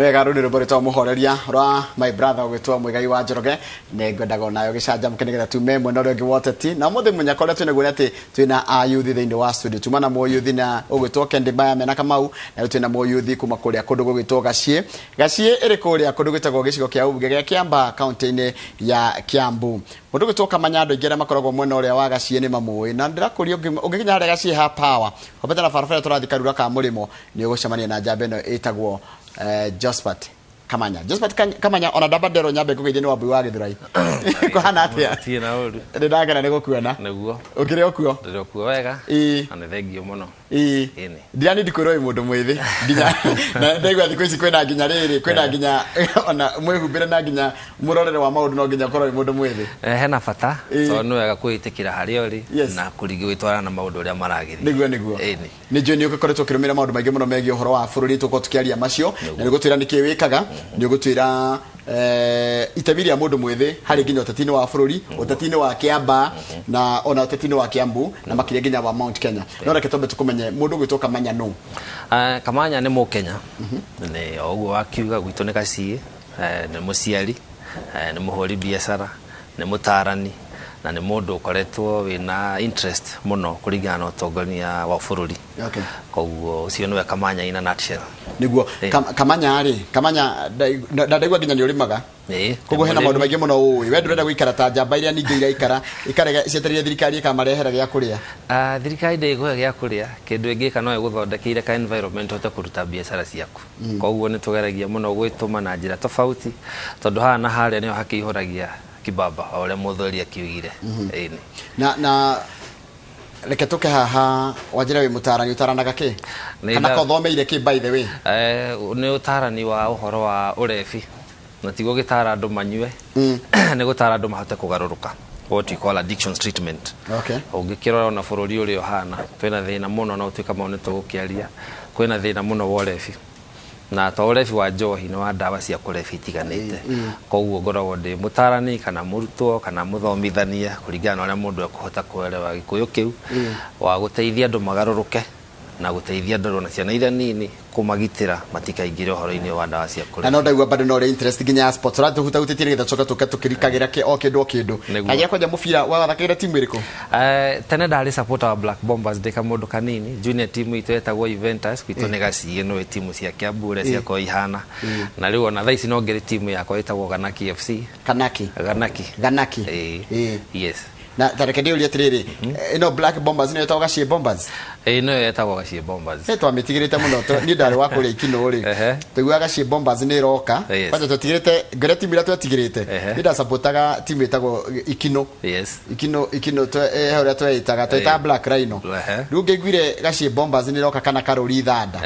Wega, rå nä rå mbo rä twa må horeria rwa my brother gwĩtwo Mũigai wa Njoroge. Nĩ ngwendaga onayo gĩcanjamũke nĩgetha tume mwena ũrĩa ũngĩ wa ũteti. Na ũmũthĩ mũnyaka ũrĩa twĩnaguo nĩ atĩ twĩna ayuthi thĩinĩ wa studio. Tuma na mũyuthi na ũgwĩtwo Kendi Mbaya mena Kamau, na rĩu twĩna mũyuthi kuma kũrĩa kũndũ gũgwĩtwo Gaciĩ. Gaciĩ ĩrĩ kũrĩa kũndũ gwĩtagwo gĩcigo kĩa ũmbunge gĩa Kĩambaa, kaũntĩ-inĩ ya Kiambu. Mũndũ ũgwĩtwo Kamanya, andũ aingĩ arĩa makoragwo mwena ũrĩa wa Gaciĩ nĩ mamũĩ, na ndĩrakũria, ũngĩkinya harĩa Gaciĩ ha Power, wambate na barabara ĩrĩa tũrathiĩ Karura ka Mũrĩmo, nĩ ũgũcemania na njamba ĩno ĩtagwo Josphat Kamanya. Josphat Kamanya, ona ndamba nderwo nyambe ngũgeithie nĩ Wambui wa Gĩthũrai. Kũhana atĩa? Tirĩ na ũru. Nĩ ndakena nĩ gũkuona. Nĩguo. Ũkĩrĩ o kuo? Ndĩrĩ o kuo wega. Ĩĩ. Na nĩ thengio mũno. Ĩĩ. Ĩni. Ndirani ndikwĩrwo wĩ mũndũ mwĩthĩ nginya na ndaigua thikũ ici kwĩna nginya rĩrĩ, kwĩna nginya ona mwĩhumbĩre na nginya mũrorere wa maũndũ, no nginya ũkorwo wĩ mũndũ mwĩthĩ. Hena bata. Ĩĩ. Tondũ nĩ wega kwĩĩtĩkĩra harĩa ũrĩ na kũringi gwĩtwarana na maũndũ ũrĩa maragĩthiĩ. Nĩguo. Ĩni. Nĩ njũĩ nĩ ũgĩkoretwo ũkĩrũmĩrĩra maũndũ maingĩ mũno megiĩ ũhoro wa bũrũri. Tũkorwo tũkĩaria macio na nĩ ũgũtwĩra nĩkĩ wĩkaga, nĩ ũgũtwĩra itemi rĩa mũndũ mwĩthĩ harĩ nginya ũteti-inĩ wa bũrũri, ũteti-inĩ wa Kĩambaa na ona ũteti-inĩ wa Kiambu na makĩria nginya wa Mount Kenya. No reke twambe tũkũmenye, mũndũ ũgwĩtwo Kamanya nũ? Kamanya nĩ Mũkenya, nĩ o ũguo wakiuga, gwitũ nĩ Gaciĩ, nĩ mũciari, nĩ mũhũri biacara, nĩ mũtarani na nĩ mũndũ ũkoretwo wĩna interest mũno kũringana na ũtongoria wa bũrũri. Koguo ũcio nĩwe Kamanya in a nutshell. Nĩguo. Kamanya rĩ, Kamanya, na ndaigua nginya nĩ ũrĩmaga. Ĩĩ. Koguo hena maũndũ Mũrĩmi. maingĩ mũno ũĩ. We ndũrenda gũikara ta njamba iria ningĩ iraikara ikarega cietereire thirikari ĩkamarehera gĩa kũrĩa. Ah, thirikari ndĩgũhe gĩa kũrĩa. Kĩndũ ĩngĩka no ĩgũthondekeire ka environment ũhote kũruta biacara ciaku. Koguo nĩ tũgeragia mũno gwĩtũma na njĩra tofauti, tondũ haha na harĩa nĩho hakĩihũragia kibaba, o ũrĩa mũthweri akiugire. Ĩni. Na reke tũke haha wanjĩre wĩ mũtarani, ũtaranaga kĩ? Nĩ Kana kothomeire kĩ, by the way? Nĩ ũtarani wa ũhoro wa ũrebi, na tiguo gĩtara andũ manyue, nĩ gũtara andũ mahote kũgarũrũka, what we call addictions treatment. Ũngĩkĩrora ona bũrũri ũrĩa ũhana, twĩna thĩna mũno, na ũtuĩka mau nĩ tũgũkĩaria, kwĩna thĩna mũno wa ũrebi, na to ũrebi wa njohi, nĩ wa ndawa cia kũrebia itiganĩte. Koguo ngoragwo ndĩ mũtarani kana mũrutwo kana mũthomithania, kũringana na ũrĩa mũndũ ekũhota kũerewa gĩkũyũ kĩu, wa gũteithia andũ magarũrũke na gũteithia andũ na ciana iria nini, kũmagitĩra matikaingĩre ũhoro-inĩ wa ndawa cia Na kũrebia. No ndaigua bado no ũrĩ interest nginya ya sports. Ũratũhutahutĩtie nĩgetha tũcoke tũke tũkĩrikagĩra kĩ o kĩndũ o kĩndũ. Nĩguo. Kagia kwanja mũbira wathakagĩra timu ĩrĩkũ? Tene ndarĩ supporter wa Black Bombers ndĩ kamũndũ kanini. Junior team itũ yetagwo Juventus. Gwitũ nĩ Gaciĩ, nĩwe timu cia Kiambu ũrĩa ciakorwo ihana. Na rĩu ona thaa ici no ngĩrĩ timu yakwa ĩtagwo Ganaki FC. Kanaki? Ganaki. Ganaki. Ĩĩ. Ĩĩ. Yes. Na tareke ndĩũrie atĩrĩrĩ, ĩno Black Bombers nĩyo ĩtagwo Gaciĩ Bombers? Ĩĩ, nĩyo yetagwo Gaciĩ Bombers. Twamĩtigĩrĩte mũno. Niĩ ndarĩ wa kũrĩa Ikinũ rĩ, twaiguaga Gaciĩ Bombers nĩ ĩroka. Kwanza twetigĩrĩte ngĩrĩa timu ĩrĩa twetigĩrĩte, niĩ ndacapotaga timu ĩtagwo Ikinũ. Ikinũ, Ikinũ, he ũrĩa tweĩtaga Black Rhino. Rĩu ngĩiguire Gaciĩ Bombers nĩ ĩroka kana Karũri Thanda.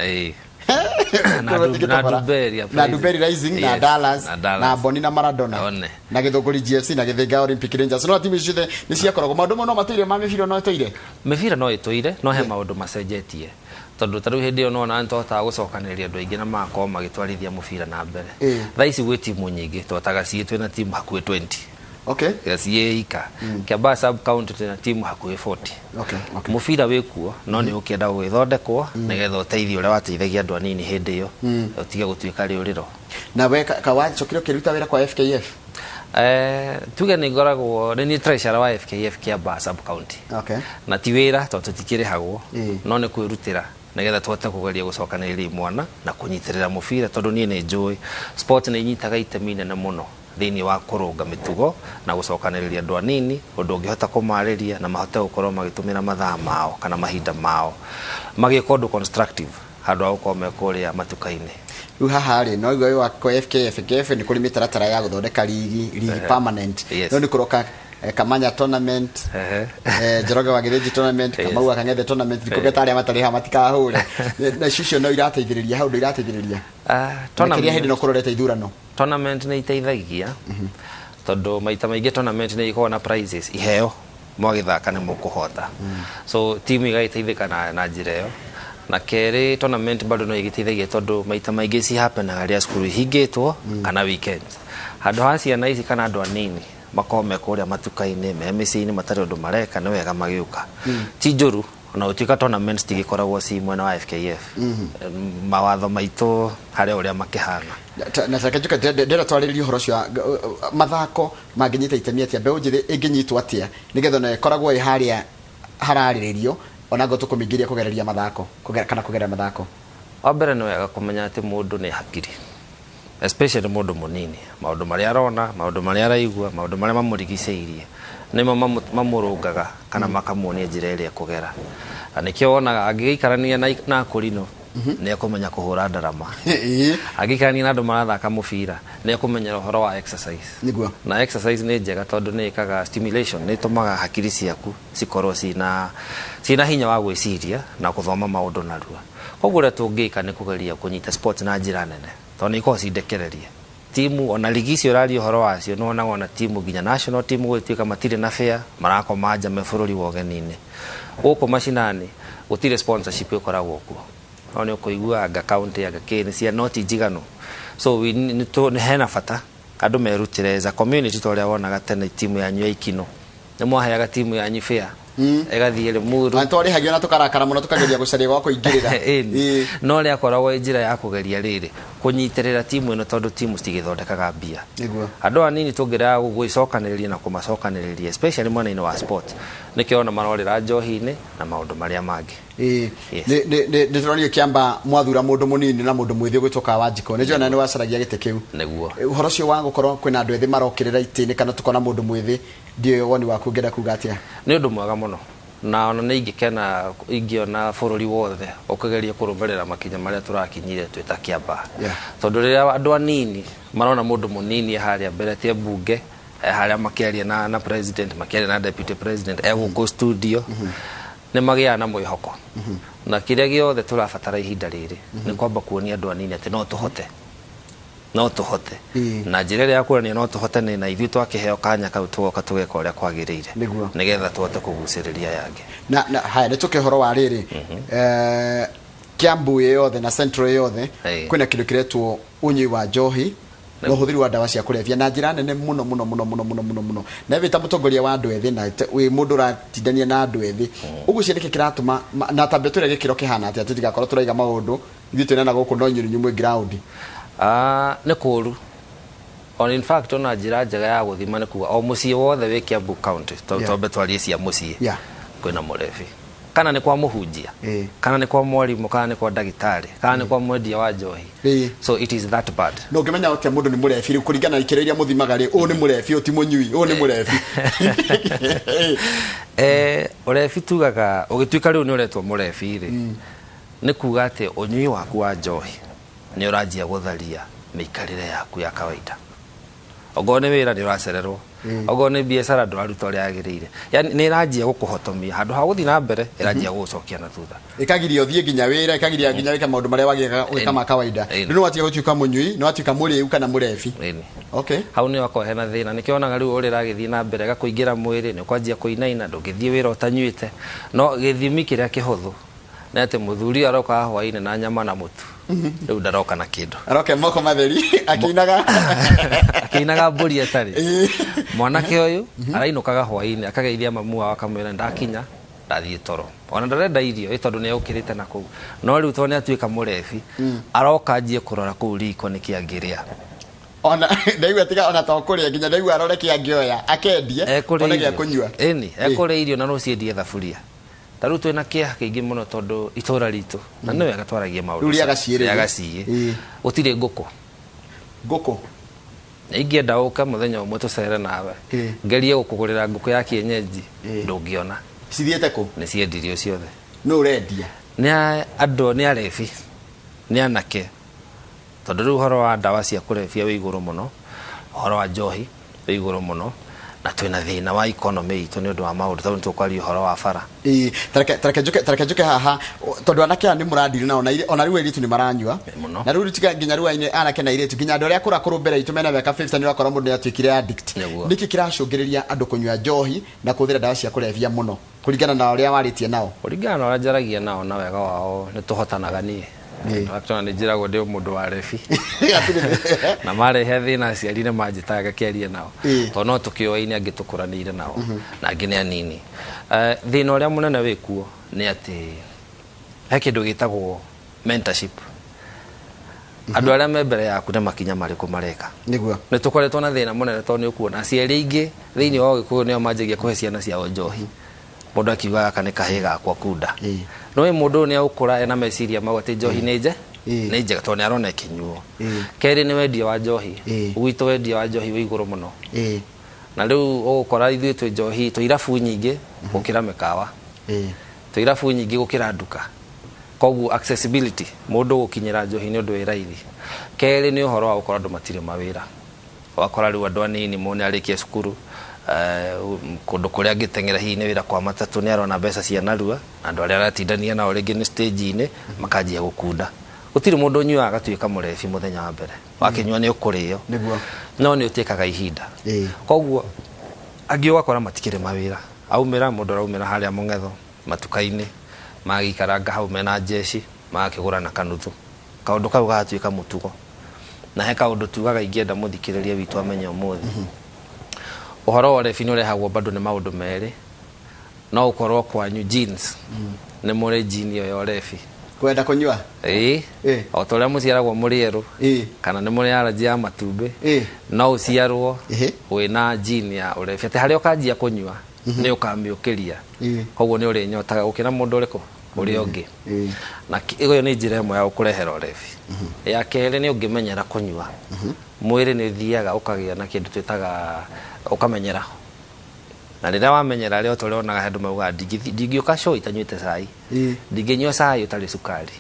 Na Dumberi na Uprising. Dumberi Rising na Dallas na Dallas. Na Boni na Maradona One. Na Githũngũri GFC na Gĩthĩnga Olympic Rangers. No timu icio ciothe nĩ ciakoragwo maũndũ mamwe no matũire ma mĩbira no ĩtũire. Mĩbira no ĩtũire, no he maũndũ macenjetie, tondũ ta rĩu hĩndĩ ĩyo nĩwona nĩtwahotaga gũcokanĩrĩria andũ aingĩ na magakorwo magĩtwarithia mũbira na mbere. Thaa ici gwĩ timu nyingĩ, twata Gaciĩ twĩna timu hakuhĩ 20. Gaciĩ ika Kiambaa sub county twĩna timu hakuhĩ 40. Mũbira wĩ kuo, no nĩ ũkĩenda gũgĩthondekwo nĩgetha ũteithie ũrĩa wateithagia andũ anini hĩndĩ ĩyo, ũtige gũtuĩka rĩũrĩro. Na we wacokire ũkĩruta wĩra kwa FKF? Tuge nĩ ngoragwo nĩ niĩ treasurer wa FKF Kiambaa sub county. Na ti wĩra, tondũ tũtikĩrĩhagwo, no nĩ kwĩrutĩra nĩgetha tũhote kũgeria gũcokanĩrĩria imwana na kũnyitĩrĩra mũbira, tondũ niĩ nĩ njũĩ sport nĩ inyitaga itemi inene mũno thĩinĩ wa kũrũnga mĩtugo na gũcokanĩrĩria andũ anini, ũndũ ũngĩhota kũmarĩria na mahote gũkorwo magĩtũmĩra mathaa mao kana mahinda mao magĩka ũndũ constructive handũ ha gũkorwo me kũrĩa matuka-inĩ. Rĩu haha rĩ, no igua wĩ wa kwa FKF. FKF nĩ kũrĩ mĩtaratara ya gũthondeka ligi permanent. No nĩ kũroka Kamanya tournament, Njoroge wa Gĩthĩnji tournament, Kamau wa Kang'ethe tournament, ndikũgeta arĩa matarĩ haha matikahũre. Na icio no irateithĩrĩria hau, ndũ irateithĩrĩria makĩria hĩndĩ ĩno kũrorete ithurano? Tournament nĩ iteithagia, tondũ maita maingĩ tournament nĩ ikoragwo na prizes, iheo, mwagĩthaka nĩ mũkũhota, so timu igagĩteithĩka na njĩra ĩyo. Na kerĩ, tournament bado no igĩteithagia, tondũ maita maingĩ cihappenaga rĩrĩa cukuru ihingĩtwo kana weekend, handũ ha ciana ici kana andũ anini makorwo me kũrĩa matuka-inĩ, me mĩciĩ-inĩ matarĩ ũndũ mareka, nĩ wega magĩũka. Ti njũru. Ona gũtuĩka tournaments tigĩkoragwo ci mwena wa FKF, mawatho maitũ harĩ ũrĩa makĩhana. Na reke njuke ndĩrenda twarĩrĩrie ũhoro ũcio wa mathako mangĩnyita itemi atĩa, mbeũ njĩthĩ ĩngĩnyitwo atĩa nĩgetha ona ĩkoragwo ĩ harĩa hararĩrĩrio ona ngo tũkũmĩingĩria kũgereria mathako kana kũgerera mathako. Wa mbere nĩ wega kũmenya atĩ mũndũ nĩ hakiri, especially mũndũ mũnini, maũndũ marĩa arona, maũndũ marĩa araigua, maũndũ marĩa mamũrigicĩirie nĩmo mamũrũngaga kana makamuonia njĩra ĩrĩa ekũgera. Na nĩkĩo wonaga angĩgĩikarania na akũrinũ nĩ ekũmenya kũhũra ndarama, angĩikarania na andũ marathaka mũbira nĩ ekũmenyera ũhoro wa exercise. Nĩguo. Na exercise nĩ njega tondũ nĩ ĩkaga stimulation, nĩ ĩtũmaga hakiri ciaku cikorwo ciĩna hinya wa gwĩciria na gũthoma maũndũ narua. Koguo ũrĩa tũngĩka nĩ kũgeria kũnyita sports na njĩra nene tondũ nĩ ikoragwo cindekererie timu, ona ligi icio ũraria ũhoro wacio nĩ wonaga ona timu nginya national team gũgĩtuĩka matirĩ na fare, marakoma nja me bũrũri wa ũgeni-inĩ. Gũkũ macinani gũtirĩ sponsorship ĩkoragwo kuo, no nĩ ũkũigua anga county anga kĩ nĩ cia no ti njiganu. So we nĩ hena bata andũ merutĩre as a community, ta ũrĩa wonaga tene timu yanyu ya Ikino nĩ mwaheaga timu yanyu fare ĩgathiĩ Limuru. Na twarĩhagio na tũkarakara mũno tũkageria gũcaria gwa kũingĩrĩra. Ĩni. No rĩakoragwo ĩ njĩra ya kũgeria rĩrĩ kũnyitĩrĩra timu ĩno tondũ timu citigĩthondekaga mbia. Nĩguo. Andũ anini tũngĩrega gwĩcokanĩrĩria na kũmacokanĩrĩria especially mwena-inĩ wa sport, nĩkĩo ona marorĩra njohi-inĩ na maũndũ marĩa mangĩ. Yes. Nĩ tũronio kĩamba mwathura mũndũ mũnini na mũndũ mwĩthĩ ũgwĩtwo Kawanjikũ. Nĩ njũĩ na nĩ wacaragia gĩtĩ kĩu. Nĩguo. Ũhoro ũcio wa gũkorwo kwĩna andũ ethĩ marokĩrĩra itĩ-inĩ kana tũkona mũndũ mwĩthĩ, ndiũĩ woni waku ũngĩenda kuga atĩa? Nĩ ũndũ mwega mũno na ona nĩ ingĩkena ingĩona bũrũri wothe ũkĩgeria kũrũmĩrĩra makinya marĩa tũrakinyire twĩ ta Kĩambaa. Tondũ rĩrĩa andũ anini marona mũndũ mũnini harĩa mbere tie mbunge, harĩa makĩaria na president, makĩaria na deputy president, egũkũ studio, nĩ magĩaga na mwĩhoko. Na kĩrĩa gĩothe tũrabatara ihinda rĩrĩ nĩ kwamba kuonia andũ anini atĩ no tũhote. No tũhote. Na njĩra ĩrĩa ya kuonania no tũhote nĩ na ithuĩ twakĩheo kanya kau tũgoka tũgeka ũrĩa kwagĩrĩire. Nĩguo. Nĩgetha tũhote kũgucĩrĩria aya angĩ. Na haya nĩ tũke ũhoro wa rĩrĩ. Kiambu yothe na Central yothe kwĩna kĩndũ kĩretwo ũnyui wa njohi na ũhũthĩri wa ndawa cia kũrebia na njĩra nene mũno mũno mũno mũno mũno mũno mũno. Na wĩ ta mũtongoria wa andũ ethĩ na wĩ mũndũ ũratindania na andũ ethĩ, ũguo nĩkĩ kĩratũma na tambia tũrĩa gĩkĩro kĩhana atĩa tũtigakorwo tũraiga maũndũ ithuĩ twĩna na gũkũ no inyuĩ mwĩ ground? Nĩ kũũru. On in fact ona njĩra njega ya gũthima nĩ kuga o mũciĩ wothe wĩ Kiambu County, twambe twarie cia mũciĩ. Kwĩna mũrebi. Kana nĩ kwa mũhunjia, kana nĩ kwa mwarimũ, kana nĩ kwa ndagĩtarĩ, kana nĩ kwa mwendia wa njohi. So it is that bad. No ũngĩmenya atĩa mũndũ nĩ mũrebi rĩu kũringana na ikĩro iria mũthimaga rĩ, ũyũ nĩ mũrebi, ũyũ ti mũnyui, ũyũ nĩ mũrebi. Ũrebi tugaga ũgĩtuĩka rĩu nĩ ũretwo mũrebi rĩ, nĩ kuga atĩ ũnyui waku wa njohi nĩ ũranjia gũtharia mĩikarĩre yaku ya kawaida. Okorwo nĩ wĩra nĩ ũracererwo, okorwo nĩ biacara ndũraruta ũrĩa yagĩrĩire. Yaani nĩ ĩranjia gũkũhotomia handũ ha gũthiĩ na mbere, ĩranjia gũgũcokia na thutha. Ĩkagiria ũthiĩ nginya wĩra, ĩkagiria nginya wĩke maũndũ marĩa wagĩaga gwĩka ma kawaida. Rĩu nĩ watiga gũtuĩka mũnyui, nĩ watuĩka mũrĩu kana mũrebi. Okay. Hau nĩ wakorwo hena thĩna. Nĩkĩo wonaga rĩu ũrĩa ĩragĩthiĩ na mbere, ĩgakũingĩra mwĩrĩ, nĩ ũkwanjia kũinaina, ndũngĩthiĩ wĩra ũtanyuĩte. No gĩthimi kĩrĩa kĩhũthũ nĩ atĩ mũthuri aroka hwaĩ-inĩ na nyama na mũtu. Rĩu ndaroka na kĩndũ. Aroke moko matheri, akĩinaga. Akĩinaga mbũri ĩtarĩ. Mwanake ũyũ arainũkaga hwaĩ-inĩ, akageithia mamu wao akamwĩra ndakinya, ndathiĩ toro. Ona ndarenda irio, ĩ tondũ nĩ okĩrĩte na kũu. No rĩu tondũ nĩ atuĩka mũrebi, aroka anjie kũrora kũu riko nĩkĩ angĩrĩa. Ona ndaigua tiga ona to kũrĩa nginya ndaigua arore kĩ angĩoya, akendie, one gĩa kũnyua. Ĩni, ekũrĩa irio na rũciũ endie thaburia. Ta rĩu twĩna kĩeha kĩingĩ mũno tondũ itũra ritũ, na nĩ wega twaragie maũndũ. Rĩu rĩa gaciĩ rĩu. Rĩa gaciĩ. Gũtirĩ ngũkũ. Ngũkũ? Ingĩenda ũke mũthenya ũmwe tũcere nawe. Ngerie gũkũgũrĩra ngũkũ ya kienyeji, ndũngĩona. Cithiĩte kũ? Nĩ ciendirio ciothe. Nũ ũrendia? Nĩ andũ, nĩ arebi, nĩ anake. Tondũ rĩu ũhoro wa ndawa cia kũrebia wĩ igũrũ mũno, ũhoro wa njohi wĩ igũrũ mũno, na twĩna thĩna wa economy itũ nĩ ũndũ wa maũndũ, tondũ nĩtũkwaria ũhoro wa bara. Tareke njuke haha, tondũ anake aya nĩ mũrandiri nao, ona rĩu airĩtu nĩ maranyua. Mũno. Na rĩu tiga nginya rĩu anake na airĩtu, nginya andũ arĩa akũrũ akũrũ mbere itũ mena mĩaka 50 nĩ ũrakora mũndũ nĩ atuĩkire addict. Nĩguo. Nĩkĩ kĩracũngĩrĩria andũ kũnyua njohi na kũhũthĩra ndawa cia kũrebia mũno kũringana na ũrĩa warĩtie nao? Kũringana na ũrĩa njaragia nao na wega wao nĩ tũhotanaga niĩ. Actually, nĩ njĩragwo ndĩ mũndũ wa rebi. Na marehe thĩna aciari nĩ manjĩtaga ngakĩaria nao. Tondũ no tũkĩoaine angĩ tũkũranĩire nao, na angĩ nĩ anini. Thĩna ũrĩa mũnene wĩkuo Nĩ atĩ he kĩndũ gĩtagwo mentorship. Andũ arĩa me mbere yaku nĩ makinya marĩkũ mareka. Nĩguo. Nĩ tũkoretwo na thĩna mũnene tondũ nĩ ũkuona aciari aingĩ thĩinĩ wa Ũgĩkũyũ nĩo manjagia kũhe ciana ciao njohi. Mũndũ akiuga gaka nĩ kahĩĩ gakwa kunda. No ĩ mũndũ ũyũ nĩ agũkũra ena meciria mau atĩ njohi nĩ nje nĩ njega tondũ nĩ arona ĩkĩnyuo. Kerĩ nĩ wendia wa njohi. Gwitũ wendia wa njohi wĩ igũrũ mũno. Na rĩu ũgũkora ithuĩ twĩ njohi, twĩ irabu nyingĩ gũkĩra mĩkawa. Twĩ irabu nyingĩ gũkĩra nduka. Koguo accessibility, mũndũ gũkinyĩra njohi nĩ ũndũ wĩ raithi. Kerĩ nĩ ũhoro wa gũkorwo andũ matirĩ mawĩra. Wakora rĩu andũ anini mũndũ nĩ arĩkia cukuru, kũndũ kũrĩa angĩteng'era hihi nĩ wĩra kwa matatũ nĩ arona mbeca cia narua, na andũ arĩa aratindania nao rĩngĩ nĩ stage-inĩ, makanjia gũkunda. Gũtirĩ mũndũ ũnyuaga agatuĩka mũrebi mũthenya wa mbere. Wakĩnyua nĩ ũkũrĩo. Nĩguo. No nĩ ũtĩkaga ihinda. Koguo angĩ ũgakora matikĩrĩ mawĩra. Aumĩra mũndũ araumĩra harĩa mũng'etho matuka-inĩ, magĩikaranga hau mena njeci, magakĩgũra na kanuthu. Kaũndũ kau gagatuĩka mũtugo. Na he kaũndũ tugaga ingĩenda mũthikĩrĩria witũ amenye ũmũthĩ. Ũhoro wa ũrebi nĩ ũrehagwo bado nĩ maũndũ merĩ. No ũkorwo kwanyu genes, nĩ mũrĩ gene ĩyo ya ũrebi. Kwenda kũnyua? Ĩĩ. O ta ũrĩa mũciaragwo mũrĩ erũ, kana nĩ mũrĩ allergy ya matumbĩ, no ũciarwo wĩna gene ya ũrebi. Atĩ harĩa ũkanjia kũnyua, nĩ ũkamĩũkĩria. Koguo nĩ ũrĩnyotaga gũkĩra mũndũ ũrĩkũ? Ũrĩa ũngĩ. Na ĩyo nĩ njĩra ĩmwe ya gũkũrehera ũrebi. Ya kerĩ nĩ ũngĩmenyera kũnyua. Mwĩrĩ nĩ ũthiaga ũkagĩa na kĩndũ twĩtaga ũkamenyera. Na rĩrĩa wamenyera rĩo ta ũrĩa wonaga he andũ maugaga ndingĩũka show itanyuĩte cai. Ndingĩnyua cai ũtarĩ cukari.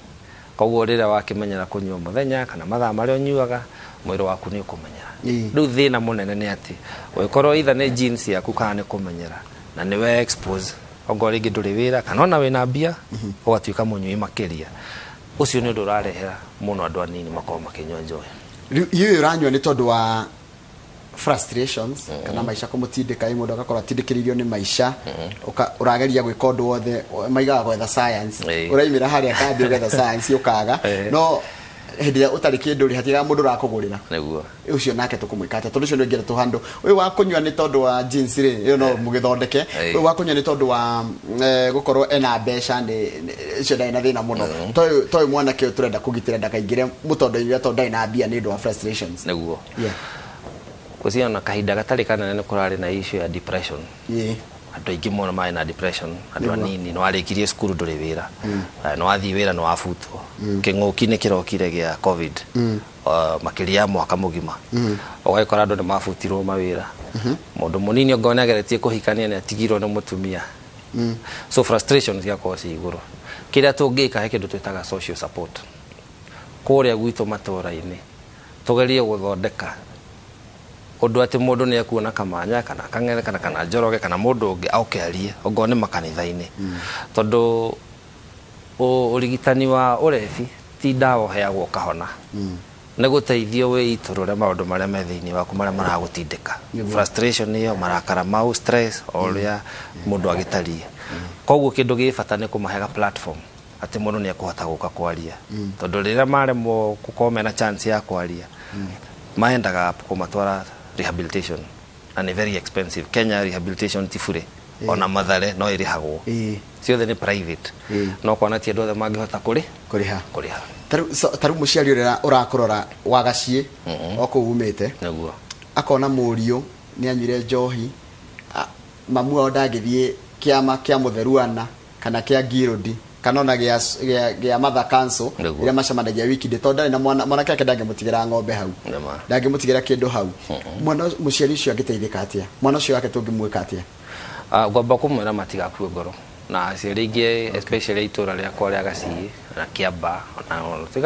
Koguo rĩrĩa wakĩmenyera kũnyua mũthenya kana mathaa marĩa ũnyuaga, mwĩrĩ waku nĩ ũkũmenyera. Rĩu thĩna mũnene nĩ atĩ ũngĩkorwo either nĩ genes yaku kana nĩ kũmenyera na nĩwe expose, ongorwo rĩngĩ ndũrĩ wĩra kana ona wĩna mbia, ũgatuĩka mũnyui makĩria. Ũcio nĩ ũndũ ũrarehera mũno andũ anini makorwo makĩnyua njohi. Rĩu iũĩ ũranyua nĩ tondũ wa frustrations kana maica kũmũtindĩka, ĩ mũndũ agakorwo atindĩkĩrĩirio nĩ maica, ũrageria gwĩka ũndũ wothe, maigaga gwetha science. Ũraimĩra harĩa kambĩ ũgetha science ũkaga. No hĩndĩ ĩrĩa ũtarĩ kĩndũ rĩ, hatigaga mũndũ ũrakũgũrĩra. Nĩguo. Ũcio nake tũkũmwĩka atĩa? Tondũ ũcio nĩ ũngĩenda tũhandũ. Ũyũ wa kũnyua nĩ tondũ wa jeans rĩ, ĩyo no mũgĩthondeke. Ũyũ wa kũnyua nĩ tondũ wa gũkorwo ena mbeca nĩ ũcio ndarĩ na thĩna mũno. Toyũ mwanake ũyũ tũrenda kũgitĩra ndakaingĩre mũtondo-inĩ tondũ ndarĩ na mbia nĩ ũndũ wa frustrations. Nĩguo. Gũciana na kahinda gatarĩ kanene nĩ kũrarĩ na issue ya depression. Andũ aingĩ mũno marĩ na depression, andũ anini, nĩ warĩkirie cukuru ndũrĩ wĩra. Nĩ wathiĩ wĩra nĩ wabutwo. Kĩng'ũki nĩ kĩrokire gĩa COVID. Makĩria ya mwaka mũgima. Ũgagĩkora andũ nĩ mabutirwo mawĩra. Mũndũ mũnini ongorwo nĩ ageretie kũhikania nĩ atigirwo nĩ mũtumia. So frustration cigakorwo ciĩ igũrũ. Kĩrĩa tũngĩka he kĩndũ twĩtaga social support. Kũrĩa gwitũ matũũra-inĩ tũgerie gũthondeka ũndũ atĩ mũndũ nĩ ekuona kamanya kana kang'ethe kana njoroge kana mũndũ ũngĩ oke arie ongorwo nĩ makanitha-inĩ. Tondũ ũrigitani wa ũrebi ti ndawa ũheagwo ũkahona. Nĩ gũteithio wĩitũrũre maũndũ marĩa me thĩinĩ waku marĩa maragũtindĩka. Frustration ĩyo, marakara mau, stress, o ũrĩa mũndũ agĩtariĩ. Koguo kĩndũ gĩ bata nĩ kũmahega platform atĩ mũndũ nĩ ekũhota gũka kwaria. Tondũ rĩrĩa maremwo gũkorwo mena chance ya kwaria, maendaga kũmatwara rehabilitation na nĩ very expensive. Kenya rehabilitation ti bure. Ona Mathare no ĩrĩhagwo. Ciothe nĩ private. No kwana ti andũ othe mangĩhota kũrĩha. Kũrĩha. Tarĩu mũciari ũrĩa ũrakũrora wa gaciĩ, o kũu umĩte. Nĩguo. Akona mũriũ nĩ anyuire njohi, mamu wao ndangĩthiĩ kĩama kĩa Mũtheruana kana kĩa Ngirũndi kana ona gĩa Mother Council ĩrĩa macemanagia wiki ndĩ, tondũ ndarĩ na mwana, mwanake ake ndangĩmũtigĩra ng'ombe hau. Ndangĩmũtigĩra kĩndũ hau. Mwana mũciari ũcio angĩteithĩka atĩa? Mwana ũcio wake tũngĩmwĩka atĩa? Ngwamba kũmwĩra matigakue ngoro. Na aciari aingĩ, especially itũũra rĩakwa rĩa Gaciĩ na Kĩamba,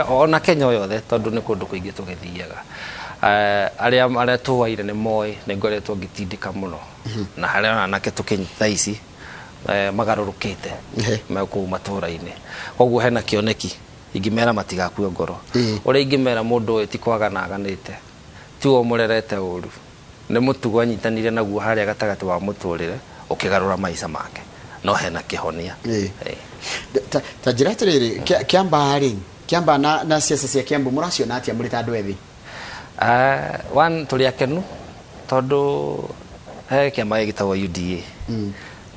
ona Kenya yothe, tondũ nĩ kũndũ kũingĩ tũgĩthiaga. Arĩa tũwaire nĩ moĩ, nĩ ngoretwo ngĩtindĩka mũno. Na harĩa ona anake tũkĩnyita ici, magarũrũkĩte me kũu matũũra-inĩ. Koguo hena kĩoneki, ingĩmera matigakue ngoro. Ũrĩa ingĩmera mũndũ ũyũ ti kwagana aganĩte, ti we ũmũrerete ũru, nĩ mũtugo anyitanire naguo harĩa gatagatĩ wa mũtũrĩre, ũkĩgarũra maica make. No hena kĩhonia. Ta njĩra atĩrĩrĩ, Kĩamba rĩ, Kĩamba na ciaca cia Kĩambu mũraciona atĩa mũrĩ ta andũ ethĩ? One, tũrĩ akenu tondũ he kĩama gĩtagwo UDA.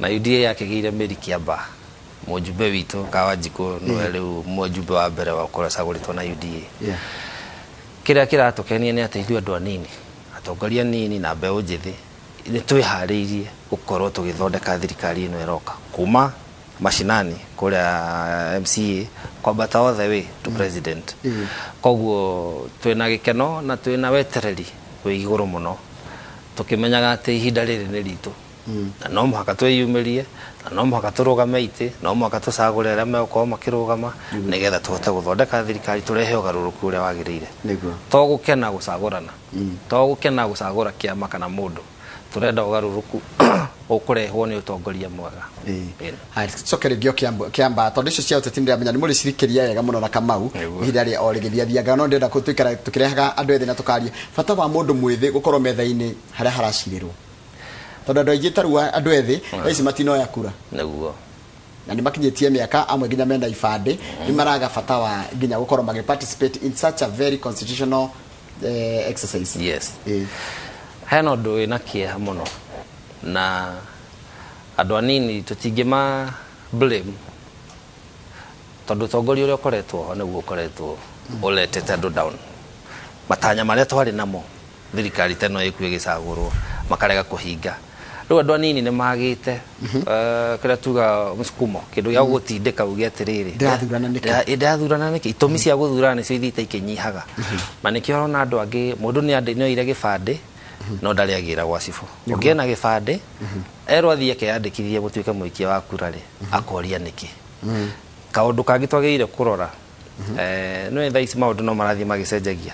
Na UDA yakĩgĩire mĩri Kĩamba. Mũjumbe witũ Kawanjikũ nĩwe rĩu mũjumbe wa mbere wa gũkorwo acagũrĩtwo na UDA. Kĩrĩa kĩratũkenia nĩ atĩ ithuĩ andũ anini, atongoria anini na mbeũ njĩthĩ, nĩ twĩharĩirie gũkorwo tũgĩthondeka thirikari ĩno ĩroka kuma mashinani kũrĩa MCA kwambata all the way to president. Koguo twĩna gĩkeno na twĩna wetereri wĩ igũrũ mũno, tũkĩmenyaga atĩ ihinda rĩrĩ nĩ ritũ na no mũhaka twĩyumĩrie, na no mũhaka tũrũgame itĩ, no mũhaka tũcagũre arĩa megũkorwo makĩrũgama nĩgetha tũhote gũthondeka thirikari, tũrehe ũgarũrũku ũrĩa wagĩrĩire. To gũkena gũcagũrana, to gũkena gũcagũra kĩama kana mũndũ, tũrenda ũgarũrũku ũkũrehwo nĩ ũtongoria mwega. Haya, tucoke rĩngĩ o Kĩambaa, tondũ icio cia ũteti nĩndĩramenya nĩ mũrĩcirikĩria wega mũno na Kamau ihinda rĩa o rĩgĩthiathianga, no ndĩrenda tũikara tũkĩrehaga andũ ethĩ na tũkaria bata wa mũndũ mwĩthĩ gũkorwo metha-inĩ harĩa haracirĩrwo, tondũ andũ aingĩ ta rĩu andũ ethĩ thaa ici matinoya kura. Na nĩ makinyĩtie mĩaka, amwe nginya mena ibandĩ, nĩ maraga bata wa nginya gũkorwo magĩ participate in such a very constitutional exercise. Yes. Hena ũndũ wĩna kĩeha mũno, na andũ anini tũtingĩma blame, tondũ ũtongoria ũrĩa ũkoretwo ho nĩguo ũkoretwo ũretete andũ down. Matanya marĩa twarĩ namo thirikari ta ĩno ĩkuo ĩgĩcagũrwo makarega kũhinga. Rĩu andũ anini nĩ magĩte kĩrĩa tuga msukumo, kĩndũ gĩa gũgũtindĩka uge atĩrĩrĩ, Ndĩrathurana nĩkĩ? Ndĩrathurana nĩkĩ? Itũmi cia gũthurana nĩcio ithiĩte ikĩnyihaga. Na nĩkĩo ũrona andũ angĩ, mũndũ nĩ oire gĩbandĩ no ndarĩ agĩra gwa cibũ. Ũngĩ ena gĩbandĩ, erwo athiĩ akeyandĩkithie gũtuĩka mũikia wa kura rĩ, akoria nĩkĩ. Kaũndũ kangĩ twagĩrĩire kũrora, nĩ thaa ici maũndũ no marathiĩ magĩcenjagia.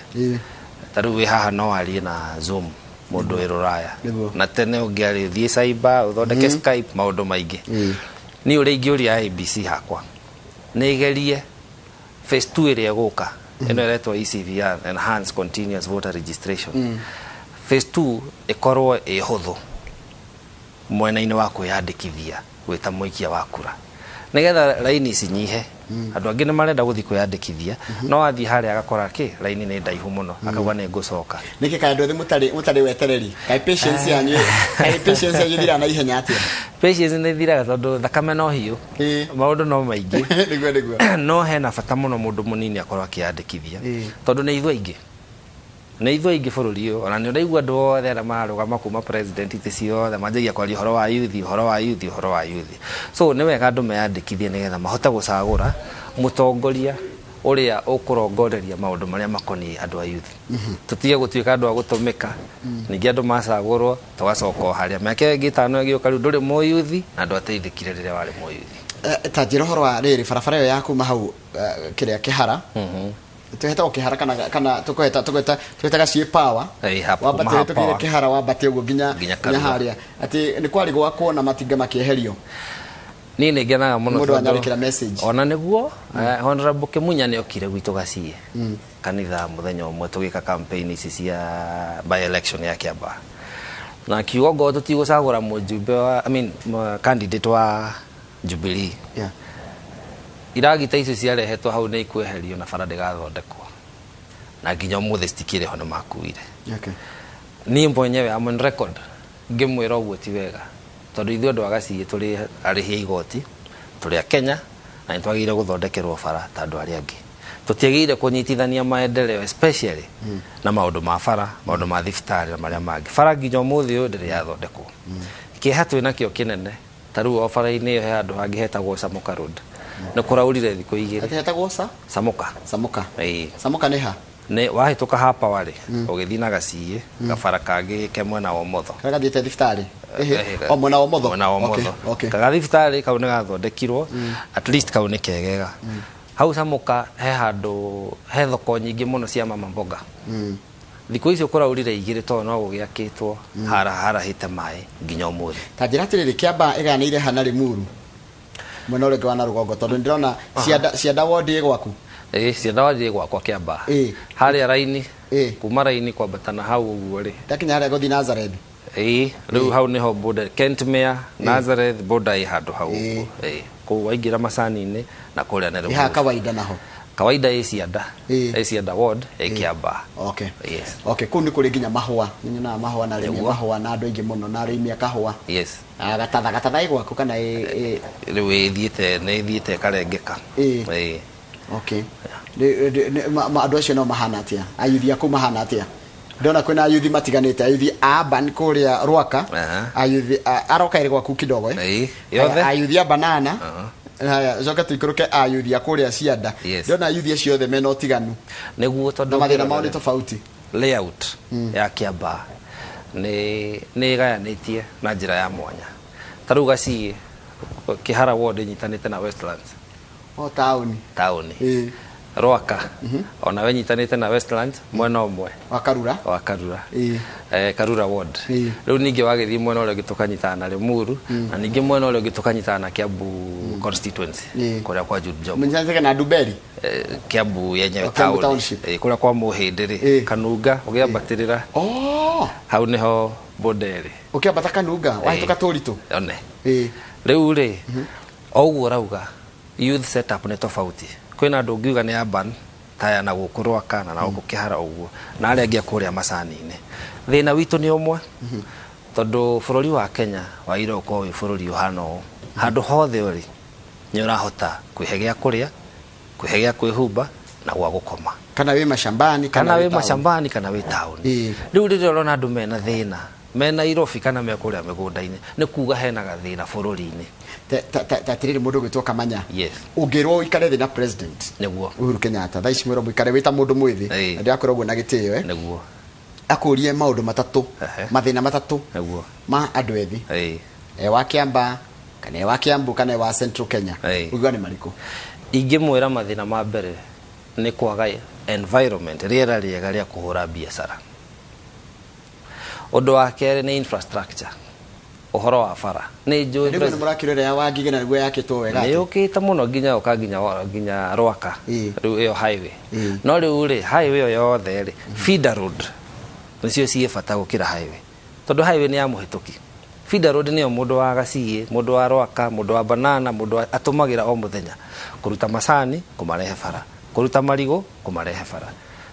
Ta rĩu wĩ haha no warie na Zoom mũndũ wĩ rũraya. Na tene ũngĩarĩ ũthiĩ cyber, ũthondeke Skype, maũndũ maingĩ. Niĩ ũrĩa ingĩũria IEBC hakwa, nĩ ĩgerie phase 2 ĩrĩa ĩgũka, ĩno ĩretwo ECVR, Enhanced Continuous Voter Registration. Phase 2 ĩkorwo ĩ hũthũ mwena-inĩ wa kwĩyandĩkithia gwĩta mũikia wa kura, nĩgetha raini cinyihe. Andũ angĩ nĩ marenda gũthiĩ kwĩyandĩkithia, no athiĩ harĩa agakora kĩ raini nĩ ndaihu mũno, akauga nĩ ngũcoka. Nĩkĩ kaĩ andũ ethĩ mũtarĩ wetereri? Kaĩ patience yanyu, kaĩ patience yanyu ĩthiraga na ihenya atĩa? Patience nĩ ĩthiraga tondũ thakame no hiũ, maũndũ no maingĩ. Nĩguo. No hena bata mũno mũndũ mũnini akorwo akĩyandĩkithia, tondũ nĩ ithuĩ aingĩ, nĩ ithuĩ aingĩ bũrũri ũyũ. Ona nĩ ũraigua andũ othe arĩa mararũgama kuma president itĩ ciothe manjagia kwaria ũhoro wa youth, ũhoro wa youth, ũhoro wa youth. So nĩ wega andũ meyandĩkithie nĩgetha mahote gũcagũra mũtongoria ũrĩa ũkũrongoreria maũndũ marĩa makoniĩ andũ a youth. Tũtige gũtuĩka andũ a gũtũmĩka, ningĩ andũ macagũrwo tũgacoka o harĩa mĩaka ĩngĩ 5 ĩgĩũka, rĩu ndũrĩ mũyuthi na ndwateithĩkire rĩrĩa warĩ mũyuthi. Ta njĩra ũhoro wa rĩrĩ barabara ĩyo ya kuma hau, kĩrĩa Kĩhara, twĩhetagwo Kĩhara kana tũkũheta Gaciĩ Power, wambate kuma tũkire Power. Kĩhara wambate ũguo Nginya nginya Karura. harĩa atĩ nĩ kwarĩ gwakwo na matinga makĩeherio. Niĩ nĩ ngenaga mũno Mũndũ tondũ anyandĩkĩra message. Ona nĩguo, Honorable Kĩmunya nĩ okire gwitũ Gaciĩ kanitha mũthenya ũmwe tũgĩka campaign ici cia by election ya Kiambaa, na akiuga ngorwo tũtigũcagũra mũjumbe wa, I mean, candidate wa Jubilee, iragita icio ciarehetwo hau nĩ ikweherio na bara ndĩgathondekwo, na nginya ũmũthĩ citikĩrĩ ho, nĩ makuire. Niĩ mwenyewe am on record ngĩmwĩra ũguo ti wega, tondũ ithuĩ andũ a Gaciĩ tũrĩ arĩhi a igoti, tũrĩ a Kenya, na nĩ twagĩrĩire gũthondekerwo bara ta andũ arĩa angĩ. Tũtiagĩrĩire kũnyitithania maendeleo especially na maũndũ ma bara, maũndũ ma thibitarĩ na marĩa mangĩ. Bara nginya ũmũthĩ ũyũ ndĩrĩ yathondekwo. Kĩeha twĩnakĩo kĩnene, ta rĩu o bara-inĩ ĩyo he handũ hangĩ hetagwo Samuka Road, nĩ kũraurire thikũ 2. Atĩ hetagwo sa? Samuka. Samuka. Ĩĩ. Samuka nĩ ha? Nĩ wahĩtũka hapa warĩ ũgĩthiĩ na Gaciĩ, gabara kangĩ ke mwena wa ũmotho. Karĩa gathiĩte thibitarĩ? O mwena wa ũmotho? Mwena wa ũmotho. Kaga thibitarĩ kau nĩ gathondekirwo, at least kau nĩ kegega. Hau Samuka he handũ he thoko nyingĩ mũno cia mama mboga. Thikũ icio kũraurire 2 tondũ no gũgĩakĩtwo harahĩte maĩ nginya ũmũthĩ. Ta njĩra atĩrĩrĩ, Kĩambaa ĩganĩire ha na Limuru mwena ũrĩa ũngĩ wa na rũgongo, tondũ ndĩrona cianda ward ĩ gwaku? Ĩĩ, cianda ward ĩ gwakwa Kĩambaa. Harĩa raini, kuma raini kwambata na hau ũguo rĩ. Ndakinya harĩa gũthiĩ Nazareth. Ĩĩ, rĩu hau nĩho border, Kentmere, Nazareth border ĩ handũ hau ũguo. Ĩĩ, kũu waingĩra macani-inĩ na kũrĩa nĩ Ĩ haha Limuru. Kawaida naho. Kawaida ĩ Cianda. Ĩ Cianda ward, ĩ Kiambaa. Okay. Yes. Okay, kũu nĩ kũrĩ nginya mahũa. Nĩ nyonaga mahũa na arĩmi a Nĩguo. mahũa na andũ aingĩ mũno na arĩmi a kahũa. Yes. Ah, Gatatha, Gatatha ĩ gwaku kana ĩ Rĩu ĩthiĩte, nĩ ĩthiĩte ĩkarengeka. Ĩ. Ĩ. Okay. Andũ acio no mahana atĩa? Ayuthi a kũu mahana atĩa? Ndona kwĩna ayuthi matiganĩte, ayuthi a urban kũrĩa Rwaka, ayuthi aroka ĩrĩ gwaku kidogo, eh? Ĩ, yothe. Ayuthi a banana. Haya, coke tũikũrũke ayuthi a kũrĩa Cianda. Yes. Ndona ayuthi acio othe mena ũtiganu Nĩguo, tondũ na mathĩna mao ũngĩrora nĩ tofauti. Layout ya Kiambaa nĩ ĩgayanĩtie na njĩra ya mwanya. Ta rĩu Gaciĩ, Kĩhara ward ĩnyitanĩte na Westlands. O taũni. Taũni. Rwaka onawe ĩnyitanĩte na Westlands mwena ũmwe. Wa Karura. Wa Karura. Ĩ. Karura ward. Ĩ. Rĩu ningĩ wagĩthiĩ mwena ũrĩa ũngĩ tũkanyitana na Limuru, na ningĩ mwena ũrĩa ũngĩ tũkanyitana na Kiambu constituency, Ĩ. kũrĩa kwa Jude Job. Mũnyitanĩte na Nduberi. Kiambu yenyewe. O, Kiambu taũni. township. Kũrĩa kwa Mũhĩndĩ rĩ, Kanunga ũgĩambatĩrĩra, Oh, hau nĩho border ĩrĩ. Ũkĩambata Kanunga, wahĩtũka Tũritũ. One. Ĩ. Rĩu rĩ, o ũguo ũrauga youth setup nĩ tofauti. Kwĩna andũ ũngiuga nĩ urban taya na gũkũ Rwaka na gũkũ Kĩhara ũguo, na arĩa angĩ a kũrĩa macani-inĩ. Thĩna witũ nĩ ũmwe, tondũ bũrũri wa Kenya wagĩrĩirwo gũkorwo wĩ bũrũri ũhana ũũ, handũ hothe ũrĩ nĩ ũrahota kwĩhe gĩa kũrĩa, kwĩhe gĩa kwĩhumba na gwa gũkoma. Kana wĩ mashambani. Kana wĩ taũni. Mashambani kana wĩ taũni. Rĩu rĩrĩa ũrona andũ mena thĩna mena Irobi kana me kũrĩa mĩgũnda-inĩ, nĩ kuga hena gathĩna bũrũri-inĩ. Ta atĩrĩrĩ, mũndũ ũgwĩtwo Kamanya, Yes. ũngĩrwo ũikare thĩ na president Nĩguo. Uhuru Kenyatta thaa ici, mwĩrwo mũikare wĩ ta mũndũ mwĩthĩ, na ndĩrakwĩra ũguo na gĩtĩo, eh? Nĩguo. Akũrie maũndũ matatũ, mathĩna matatũ ma andũ ethĩ, e wa Kiambaa kana e wa Kiambu kana e wa Central Kenya, ũngiuga nĩ marĩkũ? Ingĩmwĩra mathĩna ma mbere nĩ kwaga environment, rĩera rĩega rĩa kũhũra biacara. Ũndũ wa kerĩ nĩ infrastructure, ũhoro wa bara. Nĩ njũĩ Nĩguo nĩ mũrakĩrwo ĩrĩa ya Wangige na nĩguo yakĩtwo wega nĩ atĩ. Yũkĩte mũno nginya ũka nginya Rwaka. Rĩu ĩyo highway, no rĩu rĩ, highway ĩyo yothe rĩ, feeder road nĩcio ciĩ bata gũkĩra highway, tondũ highway nĩ ya mũhĩtũki. Feeder road nĩyo mũndũ wa Gaciĩ, mũndũ wa Rwaka, mũndũ wa Banana, mũndũ wa atũmagĩra o mũthenya kũruta macani kũmarehe bara, kũruta marigũ kũmarehe bara.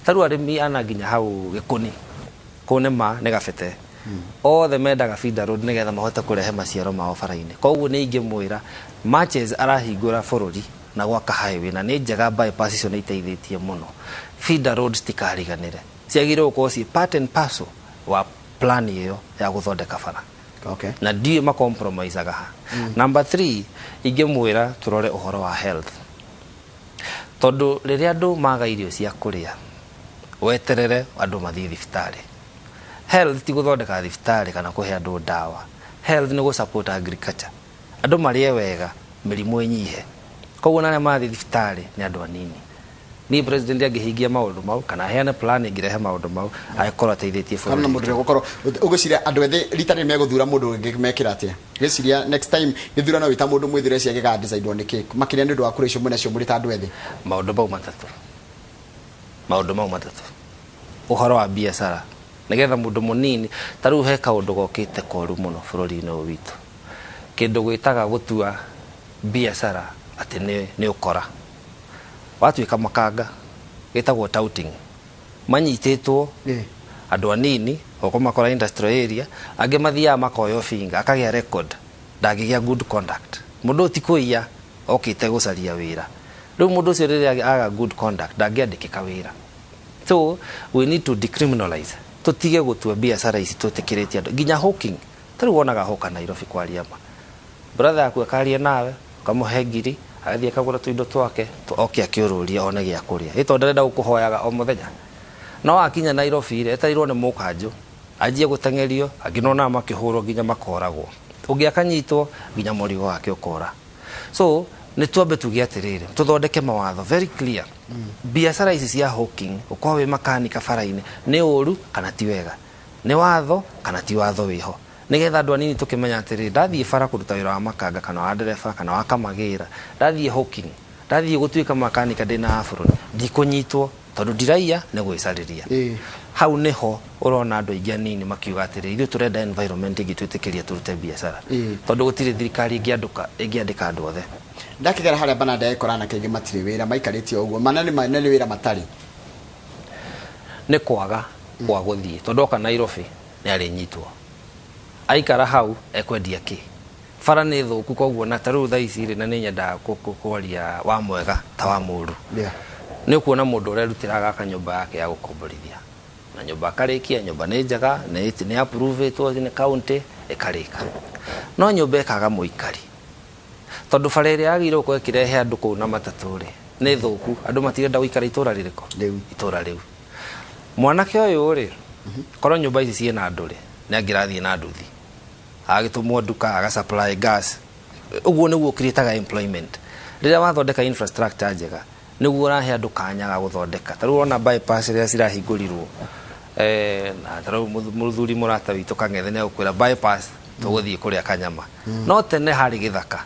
Ta rĩu arĩmi ana nginya hau Gĩkũni kũu nĩ ma nĩ gabete, othe mendaga feeder road nĩgetha mahote kũrehe maciaro mao bara-inĩ. Koguo nĩ ingĩmwĩra matches arahingũra bũrũri na gwaka highway, na nĩ njega, bypass icio nĩ iteithĩtie mũno, feeder roads tikariganĩre, ciagĩrĩirwo gũkorwo ciĩ part and parcel wa plan ĩyo ya gũthondeka bara. Na ndiũĩ macompromisaga ha. Number 3, ingĩmwĩra tũrore ũhoro wa health, tondũ rĩrĩa andũ maga irio cia kũrĩa, weterere andũ mathiĩ thibitarĩ. Health ti gũthondeka thibitarĩ kana kũhe andũ ndawa. Health nĩ gũ support agriculture, andũ marĩe wega, mĩrimũ ĩnyihe, koguo na arĩa marathiĩ thibitarĩ nĩ andũ anini. Niĩ president angĩhingia maũndũ mau kana aheane plan ĩngĩrehe maũndũ mau, agĩkorwo ateithĩtie Kana bũrũri mũndũ witũ. ũrĩa gũkorwo ũgwĩciria andũ ethĩ rita rĩrĩ megũthura mũndũ ũngĩ mekĩra atĩa? Ngwĩciria next time gĩthurano wĩ ta mũndũ mwĩthĩ, ũreciria gĩga decide nĩ kĩ makĩria nĩ ũndũ wa kura icio mwĩnacio mũrĩ ta andũ ethĩ? Maũndũ mau matatũ, maũndũ mau matatũ, ũhoro wa biacara nĩgetha mũndũ mũnini. Ta rĩu he kaũndũ gokĩte koru mũno bũrũri-inĩ ũyũ witũ, kĩndũ gwĩtaga gũtua biacara atĩ nĩ ũkora watuĩka makanga, gĩtagwo touting, manyitĩtwo andũ anini gũkũ makora industrial area, angĩ mathiaga makoywo finga, akagĩa record, ndangĩgĩa good conduct. Mũndũ ũyũ ti kũiya, okĩte gũcaria wĩra. Rĩu mũndũ ũcio rĩrĩa aga good conduct, ndangĩandĩkĩka wĩra. So we need to decriminalize, tũtige gũtua biacara ici twĩtĩkĩrĩtie andũ nginya hawking. Ta rĩu wonaga hoka Nairobi, kwaria ma, brother yaku akaria nawe, ũkamũhe ngiri, agathiĩ akagũra tũindo twake, oke akĩũrũria one gĩa kũrĩa, ĩ tondũ ndarenda gũkũhoyaga o mũthenya. No akinya Nairobi rĩ, etereirwo nĩ mũkanjũ anjie gũteng'erio, angĩ nonaga makĩhũrwo nginya makoragwo, ũngĩ akanyitwo nginya mũrigo wake ũkora. So nĩ twambe tuge atĩrĩrĩ, tũthondeke mawatho very clear, biacara ici cia hawking, ũkorwo wĩ makanika bara-inĩ, nĩ ũru kana ti wega, nĩ watho kana ti watho wĩho, nĩgetha andũ anini tũkĩmenya atĩrĩrĩ, ndathiĩ bara kũruta wĩra wa makanga kana wa ndereba kana wa kamagĩra, ndathiĩ hawking, ndathiĩ gũtuĩka makanika ndĩna abũrũri, ndikũnyitwo tondũ ndiraiya, nĩ gwĩcarĩria. Hau nĩho ũrona andũ aingĩ anini makiuga atĩrĩ, ithuĩ tũrenda environment ĩngĩtwĩtĩkĩria tũrute biacara, tondũ gũtirĩ thirikari ĩngĩandĩka andũ othe. Ndakĩgera harĩa bana ndekora anake aingĩ matirĩ wĩra, maikarĩte o ũguo, mana nĩ nĩ wĩra matarĩ. Nĩ kwaga kwa gũthiĩ, tondũ oka Nairobi nĩ arĩnyitwo, aikara hau ekwendia kĩ? Bara nĩ thũku, koguo na ta rĩu thaa ici rĩ, na nĩ nyendaga kwaria wa mwega ta wa mũru. Nĩ ũkuona mũndũ ũrerutĩra agaka nyũmba yake ya gũkomborithia, na nyũmba akarĩkia, nyũmba nĩ njega, nĩ approve-ĩtwo nĩ county, ĩkarĩka, no nyũmba ĩkaga mũikari, tondũ bara ĩrĩa yagĩrĩirwo gũkorwo ĩkĩrehe andũ kũu na matatũ rĩ, nĩ thũku. Andũ matirenda gũikara itũra rĩrĩkũ? Rĩu. Itũra rĩu. Mwanake ũyũ rĩ, korwo nyũmba ici ciĩna andũ rĩ, nĩ angĩrathiĩ na nduthi, agĩtũmwo nduka, aga supply gas. Ũguo nĩguo createaga employment. Rĩrĩa wathondeka infrastructure njega, nĩguo ũrahe andũ kanya ga gũthondeka. Ta rĩu ũrona bypass rĩrĩa cirahingũrirwo, na ta rĩu mũthuri mũrata witũ Kang'ethe nĩ egũkwĩra bypass tũgũthiĩ kũrĩa kanyama, no tene harĩ gĩthaka.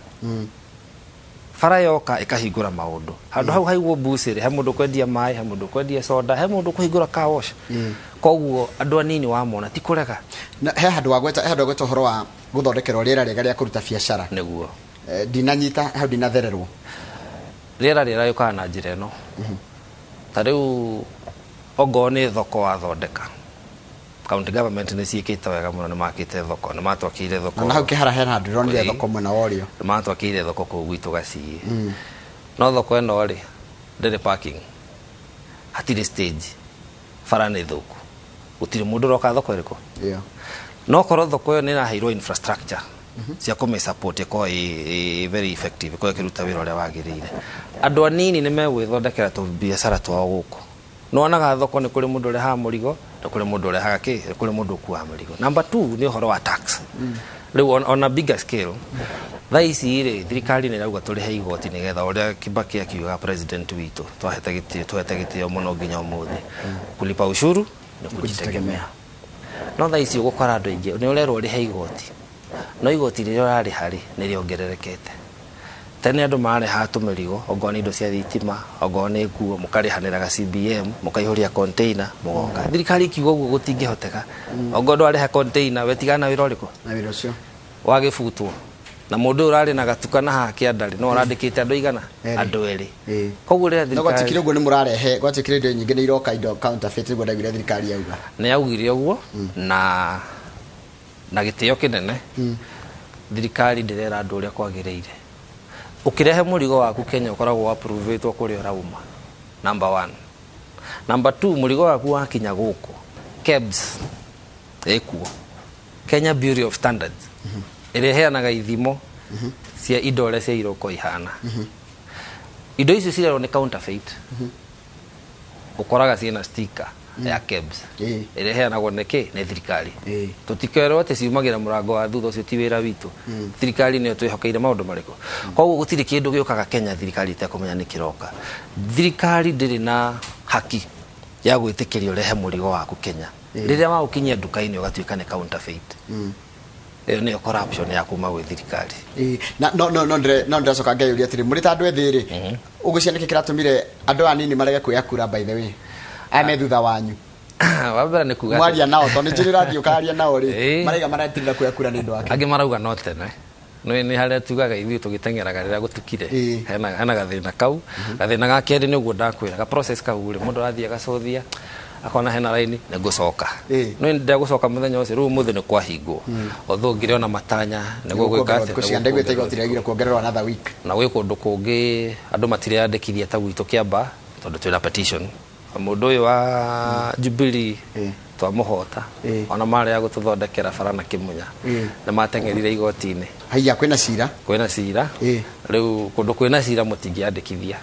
Bara yoka ĩkahingũra maũndũ handũ hau haigwo mbucĩrĩ, he mũndũ kwendia maĩ, he mũndũ kwendia soda, he mũndũ kũhingũra car wash. Koguo andũ anini wamona ti kũrega. Na he handũ wagweta, he handũ wagweta ũhoro wa gũthondekerwo rĩera rĩega rĩa kũruta biacara. Nĩguo. Ndinanyita hau, ndinathererwo. Rĩera rĩera yũkaga na njĩra ĩno, ta rĩu ongorwo nĩ thoko wathondeka, county government nĩ ciĩkĩte wega mũno, nĩ makĩte thoko, nĩ matwakĩire thoko. Na hau kĩhara hena handũ ndĩronire Ĩĩ. thoko mwena wa ũrĩo. Nĩ matwakĩire thoko kũu gwitũ Gaciĩ, no thoko ĩno rĩ, ndĩrĩ parking, hatirĩ stage, bara nĩ thũku, gũtirĩ mũndũ ũroka thoko ĩrĩkũ. Ĩyo. No korwo thoko ĩyo nĩ ĩraheirwo infrastructure cia kũmĩ support, ĩkorwo ĩ very effective, ĩkorwo ĩkĩruta wĩra ũrĩa wagĩrĩire, andũ anini nĩ megwĩthondekera tũbiacara twao gũkũ. Nĩwonaga thoko nĩ kũrĩ mũndũ ũrehaga mũrigo, nĩ kũrĩ mũndũ ũrehaga kĩ, nĩ kũrĩ mũndũ ũkuaga mũrigo. Number two nĩ ũhoro wa tax. Rĩu on a bigger scale, thaa ici rĩ, thirikari nĩ ĩrauga tũrĩhe igoti, nĩgetha ũrĩa Kibaki akiuga, president witũ twahete gĩtĩo, tuhete gĩtĩo mũno nginya ũmũthĩ, kulipa ushuru nĩ kujitegemea. No thaa ici ũgũkora andũ aingĩ nĩ ũrerwo ũrĩhe igoti, no igoti rĩrĩa ũrarĩha rĩ, nĩ rĩongererekete. Tene andũ marehaga tũmĩrigo, ongorwo nĩ indo cia thitima, ongorwo nĩ nguo, mũkarĩhanĩraga CBM, mũkaihũria container, mũgoka. Thirikari ikiuga ũguo gũtingĩhoteka, ongorwo ndwarĩha container, we tigana na wĩra ũrĩkũ? Na wĩra ũcio. Wagĩbutwo. Na mũndũ ũyũ ũrarĩ na gatuka na haha kĩanda rĩ, no ũrandĩkĩte andũ aigana? Erĩ. Andũ erĩ. Koguo rĩrĩa No gwatuĩkire thirikari ũguo nĩ mũrarehe, gwatuĩkire indo nyingĩ nĩ iroka, indo counterfeit, nĩguo ndaiguire thirikari yauga. Nĩ yaugire ũguo na gĩtĩo kĩnene. Thirikari ndĩrera andũ ũrĩa kwagĩrĩire. Ũkĩrehe mũrigo waku Kenya, ũkoragwo approve-ĩtwo kũrĩa ũrauma, number one. Number two, mũrigo waku wakinya gũkũ, KEBS ĩkuo, Kenya Bureau of Standards, ĩrĩa ĩheanaga ithimo cia indo ũrĩa cia iroko ihana. Indo icio cirerwo nĩ counterfeit, ũkoraga ciĩna sticker ya KEBS, ĩrĩa ĩheanagwo nĩ kĩ? Nĩ thirikari. Tũtikerwo atĩ ciumagĩra mũrango wa thutha, ũcio ti wĩra witũ. Thirikari nĩyo twĩhokeire maũndũ marĩkũ. Koguo gũtirĩ kĩndũ gĩũkaga Kenya thirikari ĩtekũmenya nĩ kĩroka. Thirikari ndĩrĩ na haki ya gwĩtĩkĩria ũrehe mũrigo waku Kenya, rĩrĩa waũkinyia nduka-inĩ ũgatuĩka nĩ counterfeit. Ĩyo nĩyo corruption ya kuma gwĩ thirikari. Ĩĩ, na no ndĩracoka ngeyũria atĩrĩ, mũrĩ ta andũ ethĩ rĩ, ũgwĩciria nĩkĩ kĩratũmire andũ anini marege kuoya kura, by the way, aya me thutha wanyu? Wa mbere nĩ kuga atĩ- Mwaria nao, tondũ nĩ njũĩ ũrathiĩ ũkaria nao rĩ, maraiga maratinda kuoya kura nĩ ũndũ wake? Angĩ marauga no tene nĩ harĩa tugaga ithuĩ tũgĩteng'eraga rĩrĩa gũtukire. Hena gathĩna kau. Gathĩna ga kerĩ nĩ ũguo ndakwĩra, ga process kau rĩ, mũndũ arathiĩ agacothia, akona hena raini, nĩ ngũcoka. No ndegũcoka mũthenya ũcio. Rĩu ũmũthĩ nĩ kwahingwo, although ngĩrĩ ona matanya nĩguo gwĩka Kuongererwo atĩa, thikũ cigana? Ndaiguĩte igoti rĩagire kuongererwo another week. Na gwĩ kũndũ kũngĩ andũ matireyandĩkithia ta gwitũ Kĩamba, tondũ twĩna petition. Mũndũ ũyũ wa Jubilee twamũhota, ona marĩa ya gũtũthondekera bara na Kĩmunya, nĩ mateng'erire igoti-inĩ. Haiya, kwĩna cira? Kwĩna cira. Rĩu kũndũ kwĩna cira mũtingĩandĩkithia.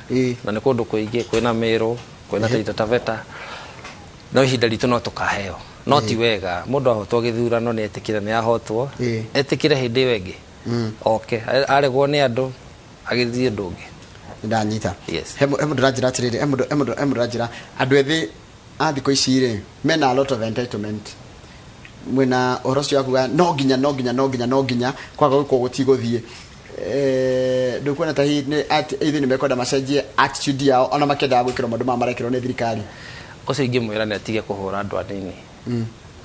Na nĩ kũndũ kũingĩ, kwĩna Meru, kwĩna Taita Taveta, no ihinda ritũ no tũkaheo. No ti wega mũndũ ahotwo gĩthurano nĩ etĩkĩre nĩ ahotwo, etĩkĩre hĩndĩ ĩyo ĩngĩ oke aregwo nĩ andũ, agĩthiĩ ũndũ ũngĩ. Ndanyita. Yes. He mũndũ ũranjĩra atĩrĩrĩ, he mũndũ ũranjĩra andũ ethĩ a thikũ ici rĩ, mena a lot of entitlement, mwĩna ũhoro ũcio wa kuga no nginya, no nginya, no nginya, no nginya, kwaga gwĩkwo gũtigũthiĩ. Ndũkuona ta hihi ithuĩ nĩ mekwenda macenjie attitude yao ona makĩendaga gwĩkĩrwo maũndũ maya marekĩrwo nĩ thirikari? Ũcio ingĩmwĩra nĩ atige kũhũra andũ anini.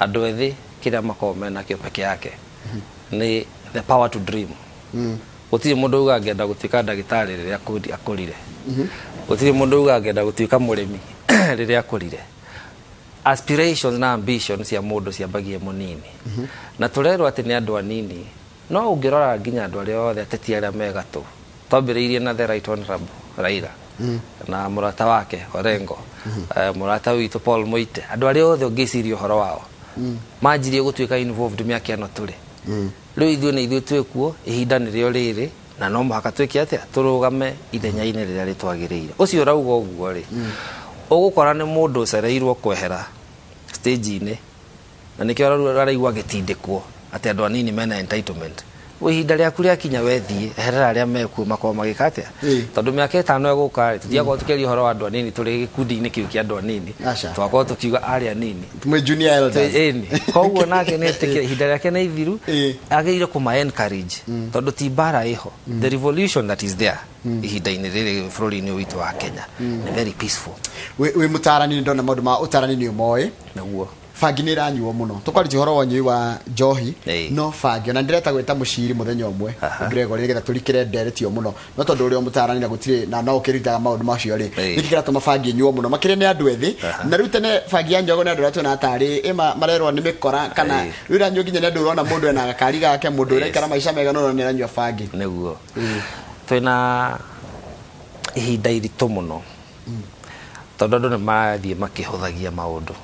Andũ ethĩ kĩrĩa makoragwo menakĩo peke yake nĩ the power to dream. Gũtirĩ mũndũ uga angĩenda gũtuĩka ndagĩtarĩ rĩrĩa akũrire. Gũtirĩ mũndũ uga angĩenda gũtuĩka mũrĩmi rĩrĩa akũrire. Aspirations na ambitions cia mũndũ ciambagie mũnini. Na tũrerwo atĩ nĩ andũ anini, no ũngĩrora nginya andũ arĩa othe ateti arĩa me gatũ, twambĩrĩirie na the Right Honorable Raila na mũrata wake Orengo, mũrata witũ Paul Moite, andũ arĩa othe ũngĩciria ũhoro wao manjirie gũtuĩka involved mĩaka ĩno tũrĩ. Rĩu ithuĩ nĩ ithuĩ twĩkuo, ihinda nĩrĩo rĩrĩ, na no mũhaka twĩke atĩa? Tũrũgame ithenya-inĩ rĩrĩa rĩtwagĩrĩire. Ũcio ũrauga ũguo rĩ, ũgũkora nĩ mũndũ ũcereirwo kwehera stage-inĩ, na nĩkĩo araigua agĩtindĩkwo atĩ andũ anini mena entitlement. Ihinda rĩaku rĩakinya wethiĩ, eherera arĩa mekuo makorwo magĩka atĩa? Tondũ mĩaka 5 ĩgũka rĩ, tũtigakorwo tũkĩaria ũhoro wa andũ anini tũrĩ gĩkundi-inĩ kĩu kĩa andũ anini. Twakorwo tũkiuga arĩa anini. Mwĩ junior elders. Ĩni. Koguo nake nĩ etĩkĩre ihinda rĩake nĩ ithiru, agĩrĩire kũma encourage, tondũ ti mbara ĩho. The revolution that is there ihinda-inĩ rĩrĩ bũrũri-inĩ ũyũ witũ wa Kenya nĩ very peaceful. Wĩ mũtarani, nĩ ndona maũndũ ma ũtarani nĩ ũmoĩ. Nĩguo. Bangi nĩ ĩranyuo mũno. Tũkwarĩtie ũhoro wa ũnyui wa njohi, no bangi ona ndĩreta gwĩta mũciri mũthenya ũmwe Gregory, nĩgetha tũrikĩre nderetio mũno, no tondũ ũrĩ o mũtarani na gũtirĩ na no ũkĩrutaga maũndũ macio rĩ, nĩkĩ kĩratũma bangi ĩnyuo mũno makĩria nĩ andũ ethĩ? Na rĩu tene bangi yanyuagwo nĩ andũ arĩa tuonaga tarĩ marerwo nĩ mĩkora, kana rĩu ĩranyuo nginya nĩ andũ ũrona mũndũ ena gakari gake, mũndũ ũraikara maica mega no ũrona nĩ aranyua bangi. Nĩguo. Twĩna ihinda iritũ mũno, tondũ andũ nĩ marathiĩ makĩhũthagia maũndũ,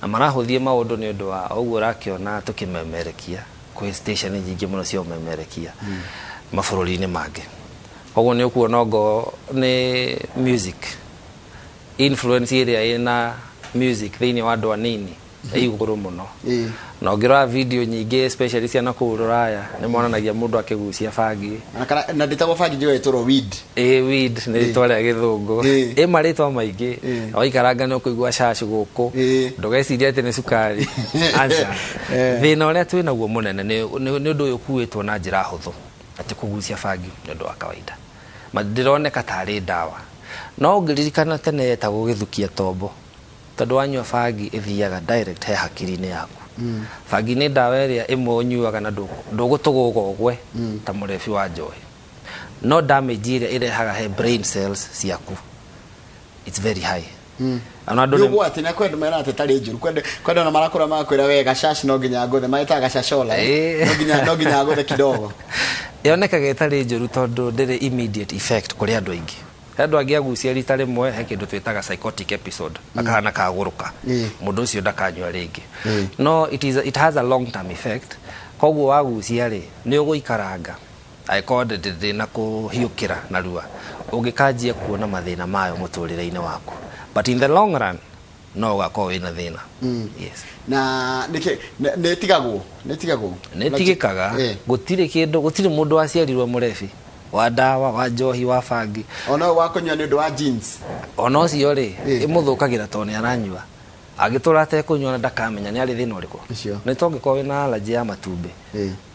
na marahũthia maũndũ nĩ ũndũ wa ũguo ũrakĩona tũkĩmemerekia kwĩ station nyingĩ mũno cia ũmemerekia mabũrũri-inĩ mangĩ. Koguo nĩ ũkuona ongo nĩ music influence ĩrĩa ĩna music thĩinĩ wa andũ anini ĩ igũrũ mũno. Na ũngĩrora video nyingĩ especially ciana kũu Rũraya nĩ monanagia mũndũ akĩgucia bangi. Na ndĩtagwo bangi, njũĩ ĩtũrwo weed. Ĩ, weed nĩ rĩtwa rĩa gĩthũngũ. Ĩ marĩtwa maingĩ. Waikaranga nĩ ũkũigua cash gũkũ, ndũgecirie atĩ nĩ cukari. Aca. Thĩna ũrĩa twĩ naguo mũnene nĩ ũndũ ũyũ ũkuĩtwo na njĩra hũthũ, atĩ kũgucia bangi nĩ ũndũ wa kawaida, ndĩroneka tarĩ ndawa. No ũngĩririkana tene yetagwo gĩthukia tombo, tondũ wanyua bangi ĩthiaga direct he hakiri-inĩ yaku. Bangi nĩ ndawa ĩrĩa ĩmwe ũnyuaga na ndũgũtũgũga ũgwe ta mũrebi wa njohi, no damage ĩrĩa ĩrehaga he brain cells ciaku, it's very high. Ona andũ nĩ ũgwati, na kwenda mera atĩ tarĩ njũru, kwenda ona marakũra magakwĩra we gacaci no nginya ngũthe, magĩtaga gacacola, no nginya ngũthe kidogo. Yonekaga ĩtarĩ njũru tondũ ndĩrĩ immediate effect kũrĩ andũ aingĩ. He andũ angĩ agucia rita rĩmwe he kĩndũ twĩtaga psychotic episode, akahana kagũrũka, mũndũ ũcio ndakanyua rĩngĩ. No it has a long term effect. Koguo wagucia rĩ, nĩ ũgũikaranga angĩkorwo ndĩna kũhiũkĩra narua, ũngĩkanjia kuona mathĩna mayo mũtũrĩre-inĩ waku, but in the long run no ũgakorwo wĩna thĩna. Yes. Na nĩkĩ nĩ ĩtigagwo, nĩ ĩtigagwo? Nĩ ĩtigĩkaga. Gũtirĩ kĩndũ, gũtirĩ mũndũ waciarirwo mũrebi wa ndawa, wa njohi, wa bangi. Ona wa kũnyua nĩ ũndũ wa jeans. Ona ũcio rĩ, ĩmũthũkagĩra tondũ nĩ aranyua. Angĩtũra atekũnyua na ndakamenya nĩ arĩ thĩna ũrĩkũ. Nĩ tongĩkorwo wĩna allergy ya matumbĩ,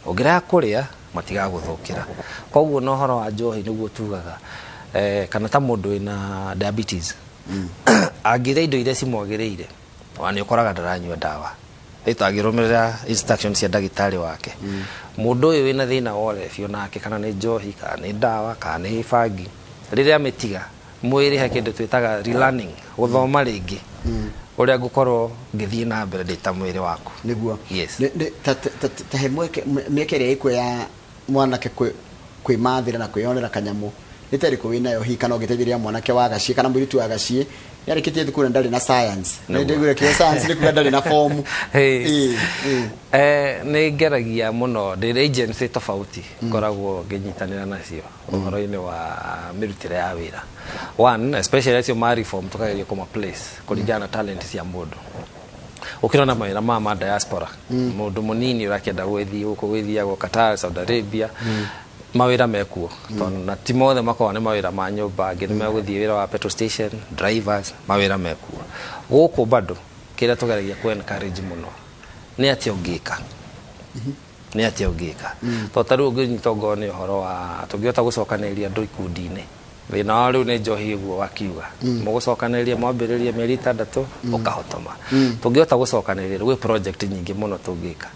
ũngĩrega kũrĩa matigagũthũkĩra. Koguo na ũhoro wa njohi nĩguo tugaga, kana ta mũndũ wĩna diabetes angĩrĩa indo iria cimwagĩrĩire, ona nĩ ũkoraga ndaranyua ndawa, ĩtangĩrũmĩrĩra instructions cia ndagĩtarĩ wake. Mũndũ ũyũ wĩna thĩna wa ũrebi onake, kana nĩ njohi, kana nĩ ndawa, kana nĩ bangi, rĩrĩa amĩtiga, mwĩrĩ he kĩndũ twĩtaga relearning, gũthoma rĩngĩ ũrĩa ngũkorwo ngĩthiĩ na mbere ndĩ ta mwĩrĩ waku. Nĩguo. Yes. Ta he mweke, mĩeke ĩrĩa ĩkuo ya mwanake kwĩmathĩra na kwĩyonera kanyamũ nĩ ta ĩrĩkũ wĩnayo hihi, kana ũngĩteithĩrĩria mwanake wa gaciĩ kana mũirĩtu wa gaciĩ nĩarĩkĩtie thukuru na ndarĩ na science? Nĩ ndĩguire kĩo science nĩ kuga ndarĩ na form. Hey. Ĩĩ. Nĩ ngeragia mũno, ndĩ agency tofauti ngoragwo ngĩnyitanĩra nacio ũhoro-inĩ wa mĩrutĩre ya wĩra. One, especially acio ma reform, tũkageria kũma place kũringana na talent cia mũndũ. Ũkĩrona mawĩra ma diaspora, mũndũ mũnini ũrakĩenda gwĩthiĩ gũkũ gwĩthiagwo Qatar, Saudi Arabia, mawĩra mekuo, tondũ na ti mothe makoragwo nĩ mawĩra ma nyũmba, angĩ nĩ megũthiĩ wĩra wa petrol station drivers, mawĩra mekuo gũkũ. Bado kĩrĩa tũgeragia ku encourage mũno nĩ atĩa ũngĩka, nĩ atĩa ũngĩka, tondũ ta rĩu ũngĩnyita ongorwo nĩ ũhoro wa tũngĩhota gũcokanĩrĩria andũ ikundi-inĩ. Thĩna wa rĩu nĩ njohi ũguo wakiuga mũgũcokanĩrĩria mwambĩrĩrie mĩeri 6 ũkahotoma. Tũngĩhota gũcokanĩrĩria gwĩ project nyingĩ mũno tũngĩka,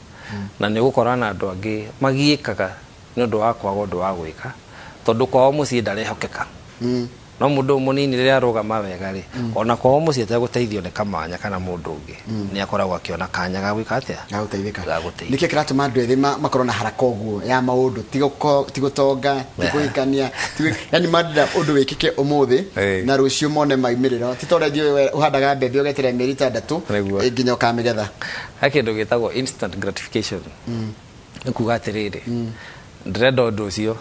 na nĩ ũgũkora na andũ angĩ magiĩkaga nĩ ũndũ wa kwaga ũndũ wa gwĩka, tondũ kwao mũciĩ ndarehokeka. No mũndũ mũnini rĩrĩa arũgama wega rĩ, ona kwao mũciĩ ategũteithio nĩ Kamanya kana mũndũ ũngĩ, nĩ akoragwo akĩona kanya ga gwĩka atĩa? Ga gũteithĩka. Ga gũteithĩka. Nĩkĩo kĩratũma andũ ethĩ makorwo na haraka ũguo ya maũndũ, ti gũtonga, ti kũhikania, yani marenda ũndũ wĩkĩke ũmũthĩ na rũciũ mone maumĩrĩro. Ti ta ũrĩa ithuĩ ũhandaga mbembe ũgeterera mĩeri 6 nginya ũkamĩgetha. He kĩndũ gĩtagwo instant gratification. Nĩ kuga atĩrĩrĩ, ndĩrenda ũndũ ũcio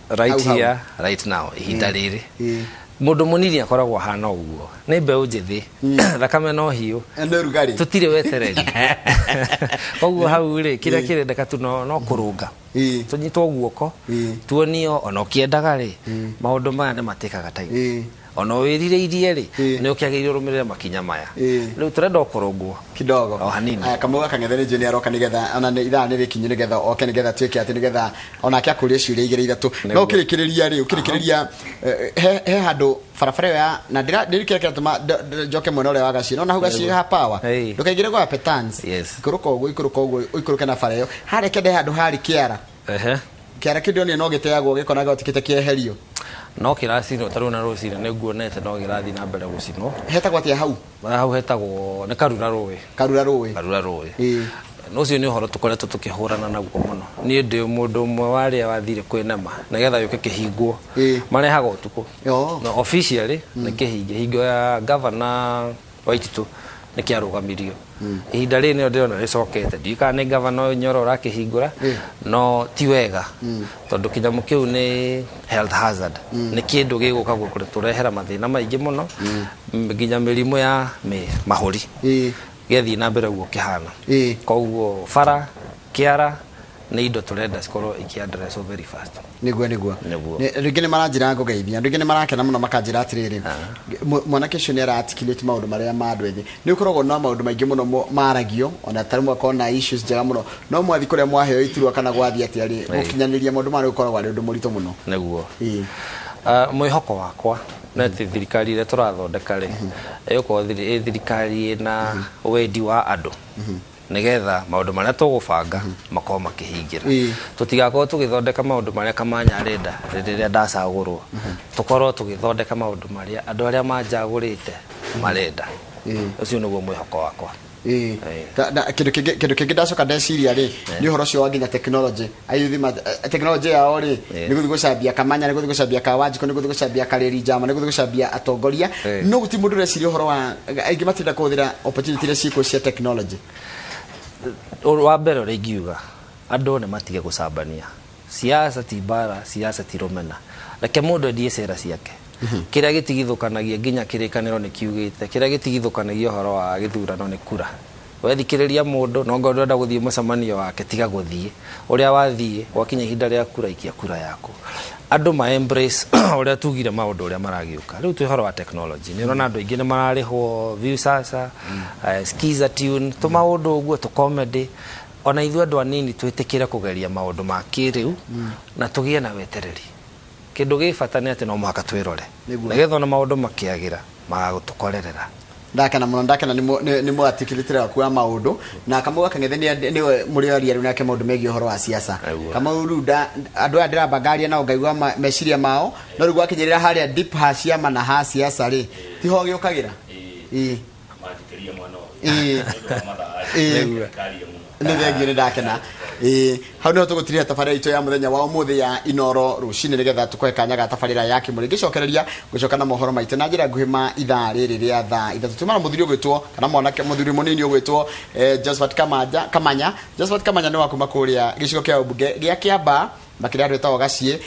right here right now, ihinda rĩrĩ. Mũndũ mũnini akoragwo ahana ũguo, nĩ mbeũ njĩthĩ, thakame no hiũ, nĩ ũrugarĩ, tũtirĩ wetereri. Koguo hau rĩ, kĩrĩa kĩrendeka tu no kũrũnga, tũnyitwo guoko, tuonio ona ũkĩendaga rĩ, maũndũ maya nĩ matĩkaga time. Ona wĩrirĩirie rĩ, nĩ ũkĩagĩrĩirwo ũrũmĩrĩre makinya maya. Rĩu tũrenda o kũrũngwo kidogo o hanini. Kamau gakang'ethe nĩ njũĩ nĩ aroka nĩgetha ona nĩ ithaa nĩ rĩkinyu nĩgetha oke nĩgetha tuĩke atĩ nĩgetha onake akũrie ciũria igĩrĩ ithatũ. No ũkĩrĩkĩrĩria rĩ, ũkĩrĩkĩrĩria he handũ barabara ĩyo ya na ndĩra kĩrĩa kĩratũma njoke mwena ũrĩa wa Gaciĩ. No na hau Gaciĩ ha power. Ndũkaingĩre gwa Petans. Ikũrũka ũguo, ikũrũka ũguo, ũikũrũke na bara ĩyo. Harĩa kĩanda he handũ harĩ kĩara. Kĩara kĩu ndĩronire no gĩteagwo gĩko na gĩtikĩte kĩeherio. No kĩracinwo ta rĩu na rũcinĩ nĩ nguonete no gĩrathiĩ na mbere gũcinwo. Hetagwo atĩa hau? Hau hetagwo nĩ Karura Rũĩ. Karura Rũĩ. Karura Rũĩ. No ũcio nĩ ũhoro tũkoretwo tũkĩhũrana naguo mũno. Niĩ ndĩ mũndũ ũmwe wa arĩa wathire kwĩ NEMA nĩgetha yũke kĩhingwo. Marehaga ũtukũ. No officially nĩ kĩhinge. Hingo ya governor Waititu nĩ kĩarũgamirio. Ihinda rĩrĩ nĩrĩo ndĩrona rĩcokete. Ndiũĩ kana nĩ governor ũyũ Nyoro ũrakĩhingũra, no ti wega. Tondũ kĩnyamũ kĩu nĩ health hazard. Nĩ kĩndũ gĩgũka gũtũrehera mathĩna maingĩ mũno, nginya mĩrimũ ya mahũri. Gĩathiĩ na mbere ũguo kĩhana. Koguo bara, kĩara, nĩ indo tũrenda cikorwo ikĩ-address very fast. Nĩguo, nĩguo. Rĩngĩ nĩ maranjĩra ngũgeithia, rĩngĩ nĩ marakena mũno makanjĩra atĩrĩrĩ, mwanake ũcio nĩ ara-articulate maũndũ marĩa ma andũ ethĩ. Nĩ ũkoragwo na maũndũ maingĩ mũno maragio, ona ta rĩmwe akorwo na issues njega mũno. No mwathi kũrĩa mwaheo iturwa kana gwathiĩ atĩa rĩ, gũkinyanĩria maũndũ maya gũkoragwo arĩ ũndũ mũritũ mũno. Nĩguo. Mwĩhoko wakwa nĩ atĩ thirikari ĩrĩa tũrathondeka rĩ, ĩgũkorwo ĩ thirikari ĩna wendi wa andũ. Nĩgetha maũndũ marĩa tũgũbanga makorwo makĩhingĩra. Tũtigakorwo tũgĩthondeka maũndũ marĩa Kamanya arenda rĩrĩa ndacagũrwo. Tũkorwo tũgĩthondeka maũndũ marĩa andũ arĩa manjagũrĩte marenda. Ũcio nĩguo mwĩhoko wakwa. Kĩndũ kĩngĩ ndacoka ndeciria rĩ, nĩ ũhoro ũcio wa nginya technology. Ayuthi technology yao rĩ, nĩ gũthiĩ gũcambia Kamanya, nĩ gũthiĩ gũcambia Kawanjikũ, nĩ gũthiĩ gũcambia Karĩri Njama, nĩ gũthiĩ gũcambia atongoria. No gũtirĩ mũndũ ũreciria ũhoro wa aingĩ matirenda kũhũthĩra opportunity iria ciĩkuo cia technology. Wa mbere ũrĩa ingiuga, andũ nĩ matige gũcambania. Siasa ti mbara, siasa ti rũmena. Reke mũndũ endie cera ciake. Kĩrĩa gĩtigithũkanagia nginya kĩrĩkanĩro nĩ kiugĩte, kĩrĩa gĩtigithũkanagia ũhoro wa gĩthurano nĩ kura. Wethikĩrĩria mũndũ, no ngorwo ndũrenda gũthiĩ mũcemanio wake, tiga gũthiĩ. Ũrĩa wathiĩ, gwakinya ihinda rĩa kura, ikia kura yaku. Andũ ma embrace ũrĩa tugire maũndũ ũrĩa maragĩũka. Rĩu twĩ ũhoro wa technology. Nĩ ũrona andũ aingĩ nĩ mararĩhwo Viusasa, Skiza tune, tũmaũndũ ũguo, tũ comedy. Ona ithuĩ andũ anini twĩtĩkĩre kũgeria maũndũ ma kĩrĩu na tũgĩe na wetereri. Kĩndũ gĩ bata nĩ atĩ no mũhaka twĩrore. Nĩgetha ona maũndũ makĩagĩra, magagũtũkorerera. Ndakena mũno, ndakena nĩ mũarticulate waku wa maũndũ. Na Kamau Gakang'ethe nĩwe mũrĩaria rĩu nake maũndũ megiĩ ũhoro wa siasa. Kamau rĩu andũ aya ndĩramba ngaria nao ngaigua meciria mao, no rĩu gwakinyĩrĩra harĩa deep ha ciama na ha siasa rĩ, tiho gĩũkagĩra? Manjĩkĩria mwana ũyũ. Nĩ ũndũ wa mathaa rĩ, ngaria mũno. Nĩ thengiũ, nĩ ndakena. Hau nĩho tũgũtirĩra tabarĩra itũ ya mũthenya wa ũmũthĩ ya Inoro rũcinĩ, nĩgetha tũkũhe kanya ga tabarĩra ya Kĩmũrĩ. Ngĩcokereria gũcoka na mohoro maitũ na njĩra nguhĩ ma ithaa rĩrĩ rĩa thaa 3. Tuma na mũthuri ũgwĩtwo kana mwanake mũthuri mũnini ũgwĩtwo Josephat Kamanya. Josephat Kamanya nĩ wa kuma kũrĩa gĩcigo kĩa ũmbunge gĩa Kĩambaa, makĩria andũ etagwo Gaciĩ,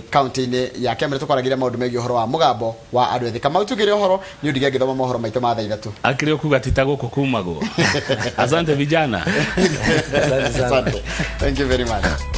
kaunti-inĩ ya Kĩambi. Tũkwaragĩria maũndũ megiĩ ũhoro wa mũgambo wa andũ ethĩ. Kamau, tugĩre ũhoro nĩ ũndige ngĩthoma mohoro maitũ ma thaa 3. Akĩrĩ ũkuga ti ta gũkũ kumagwo. Asante vijana. Asante. Thank you very much.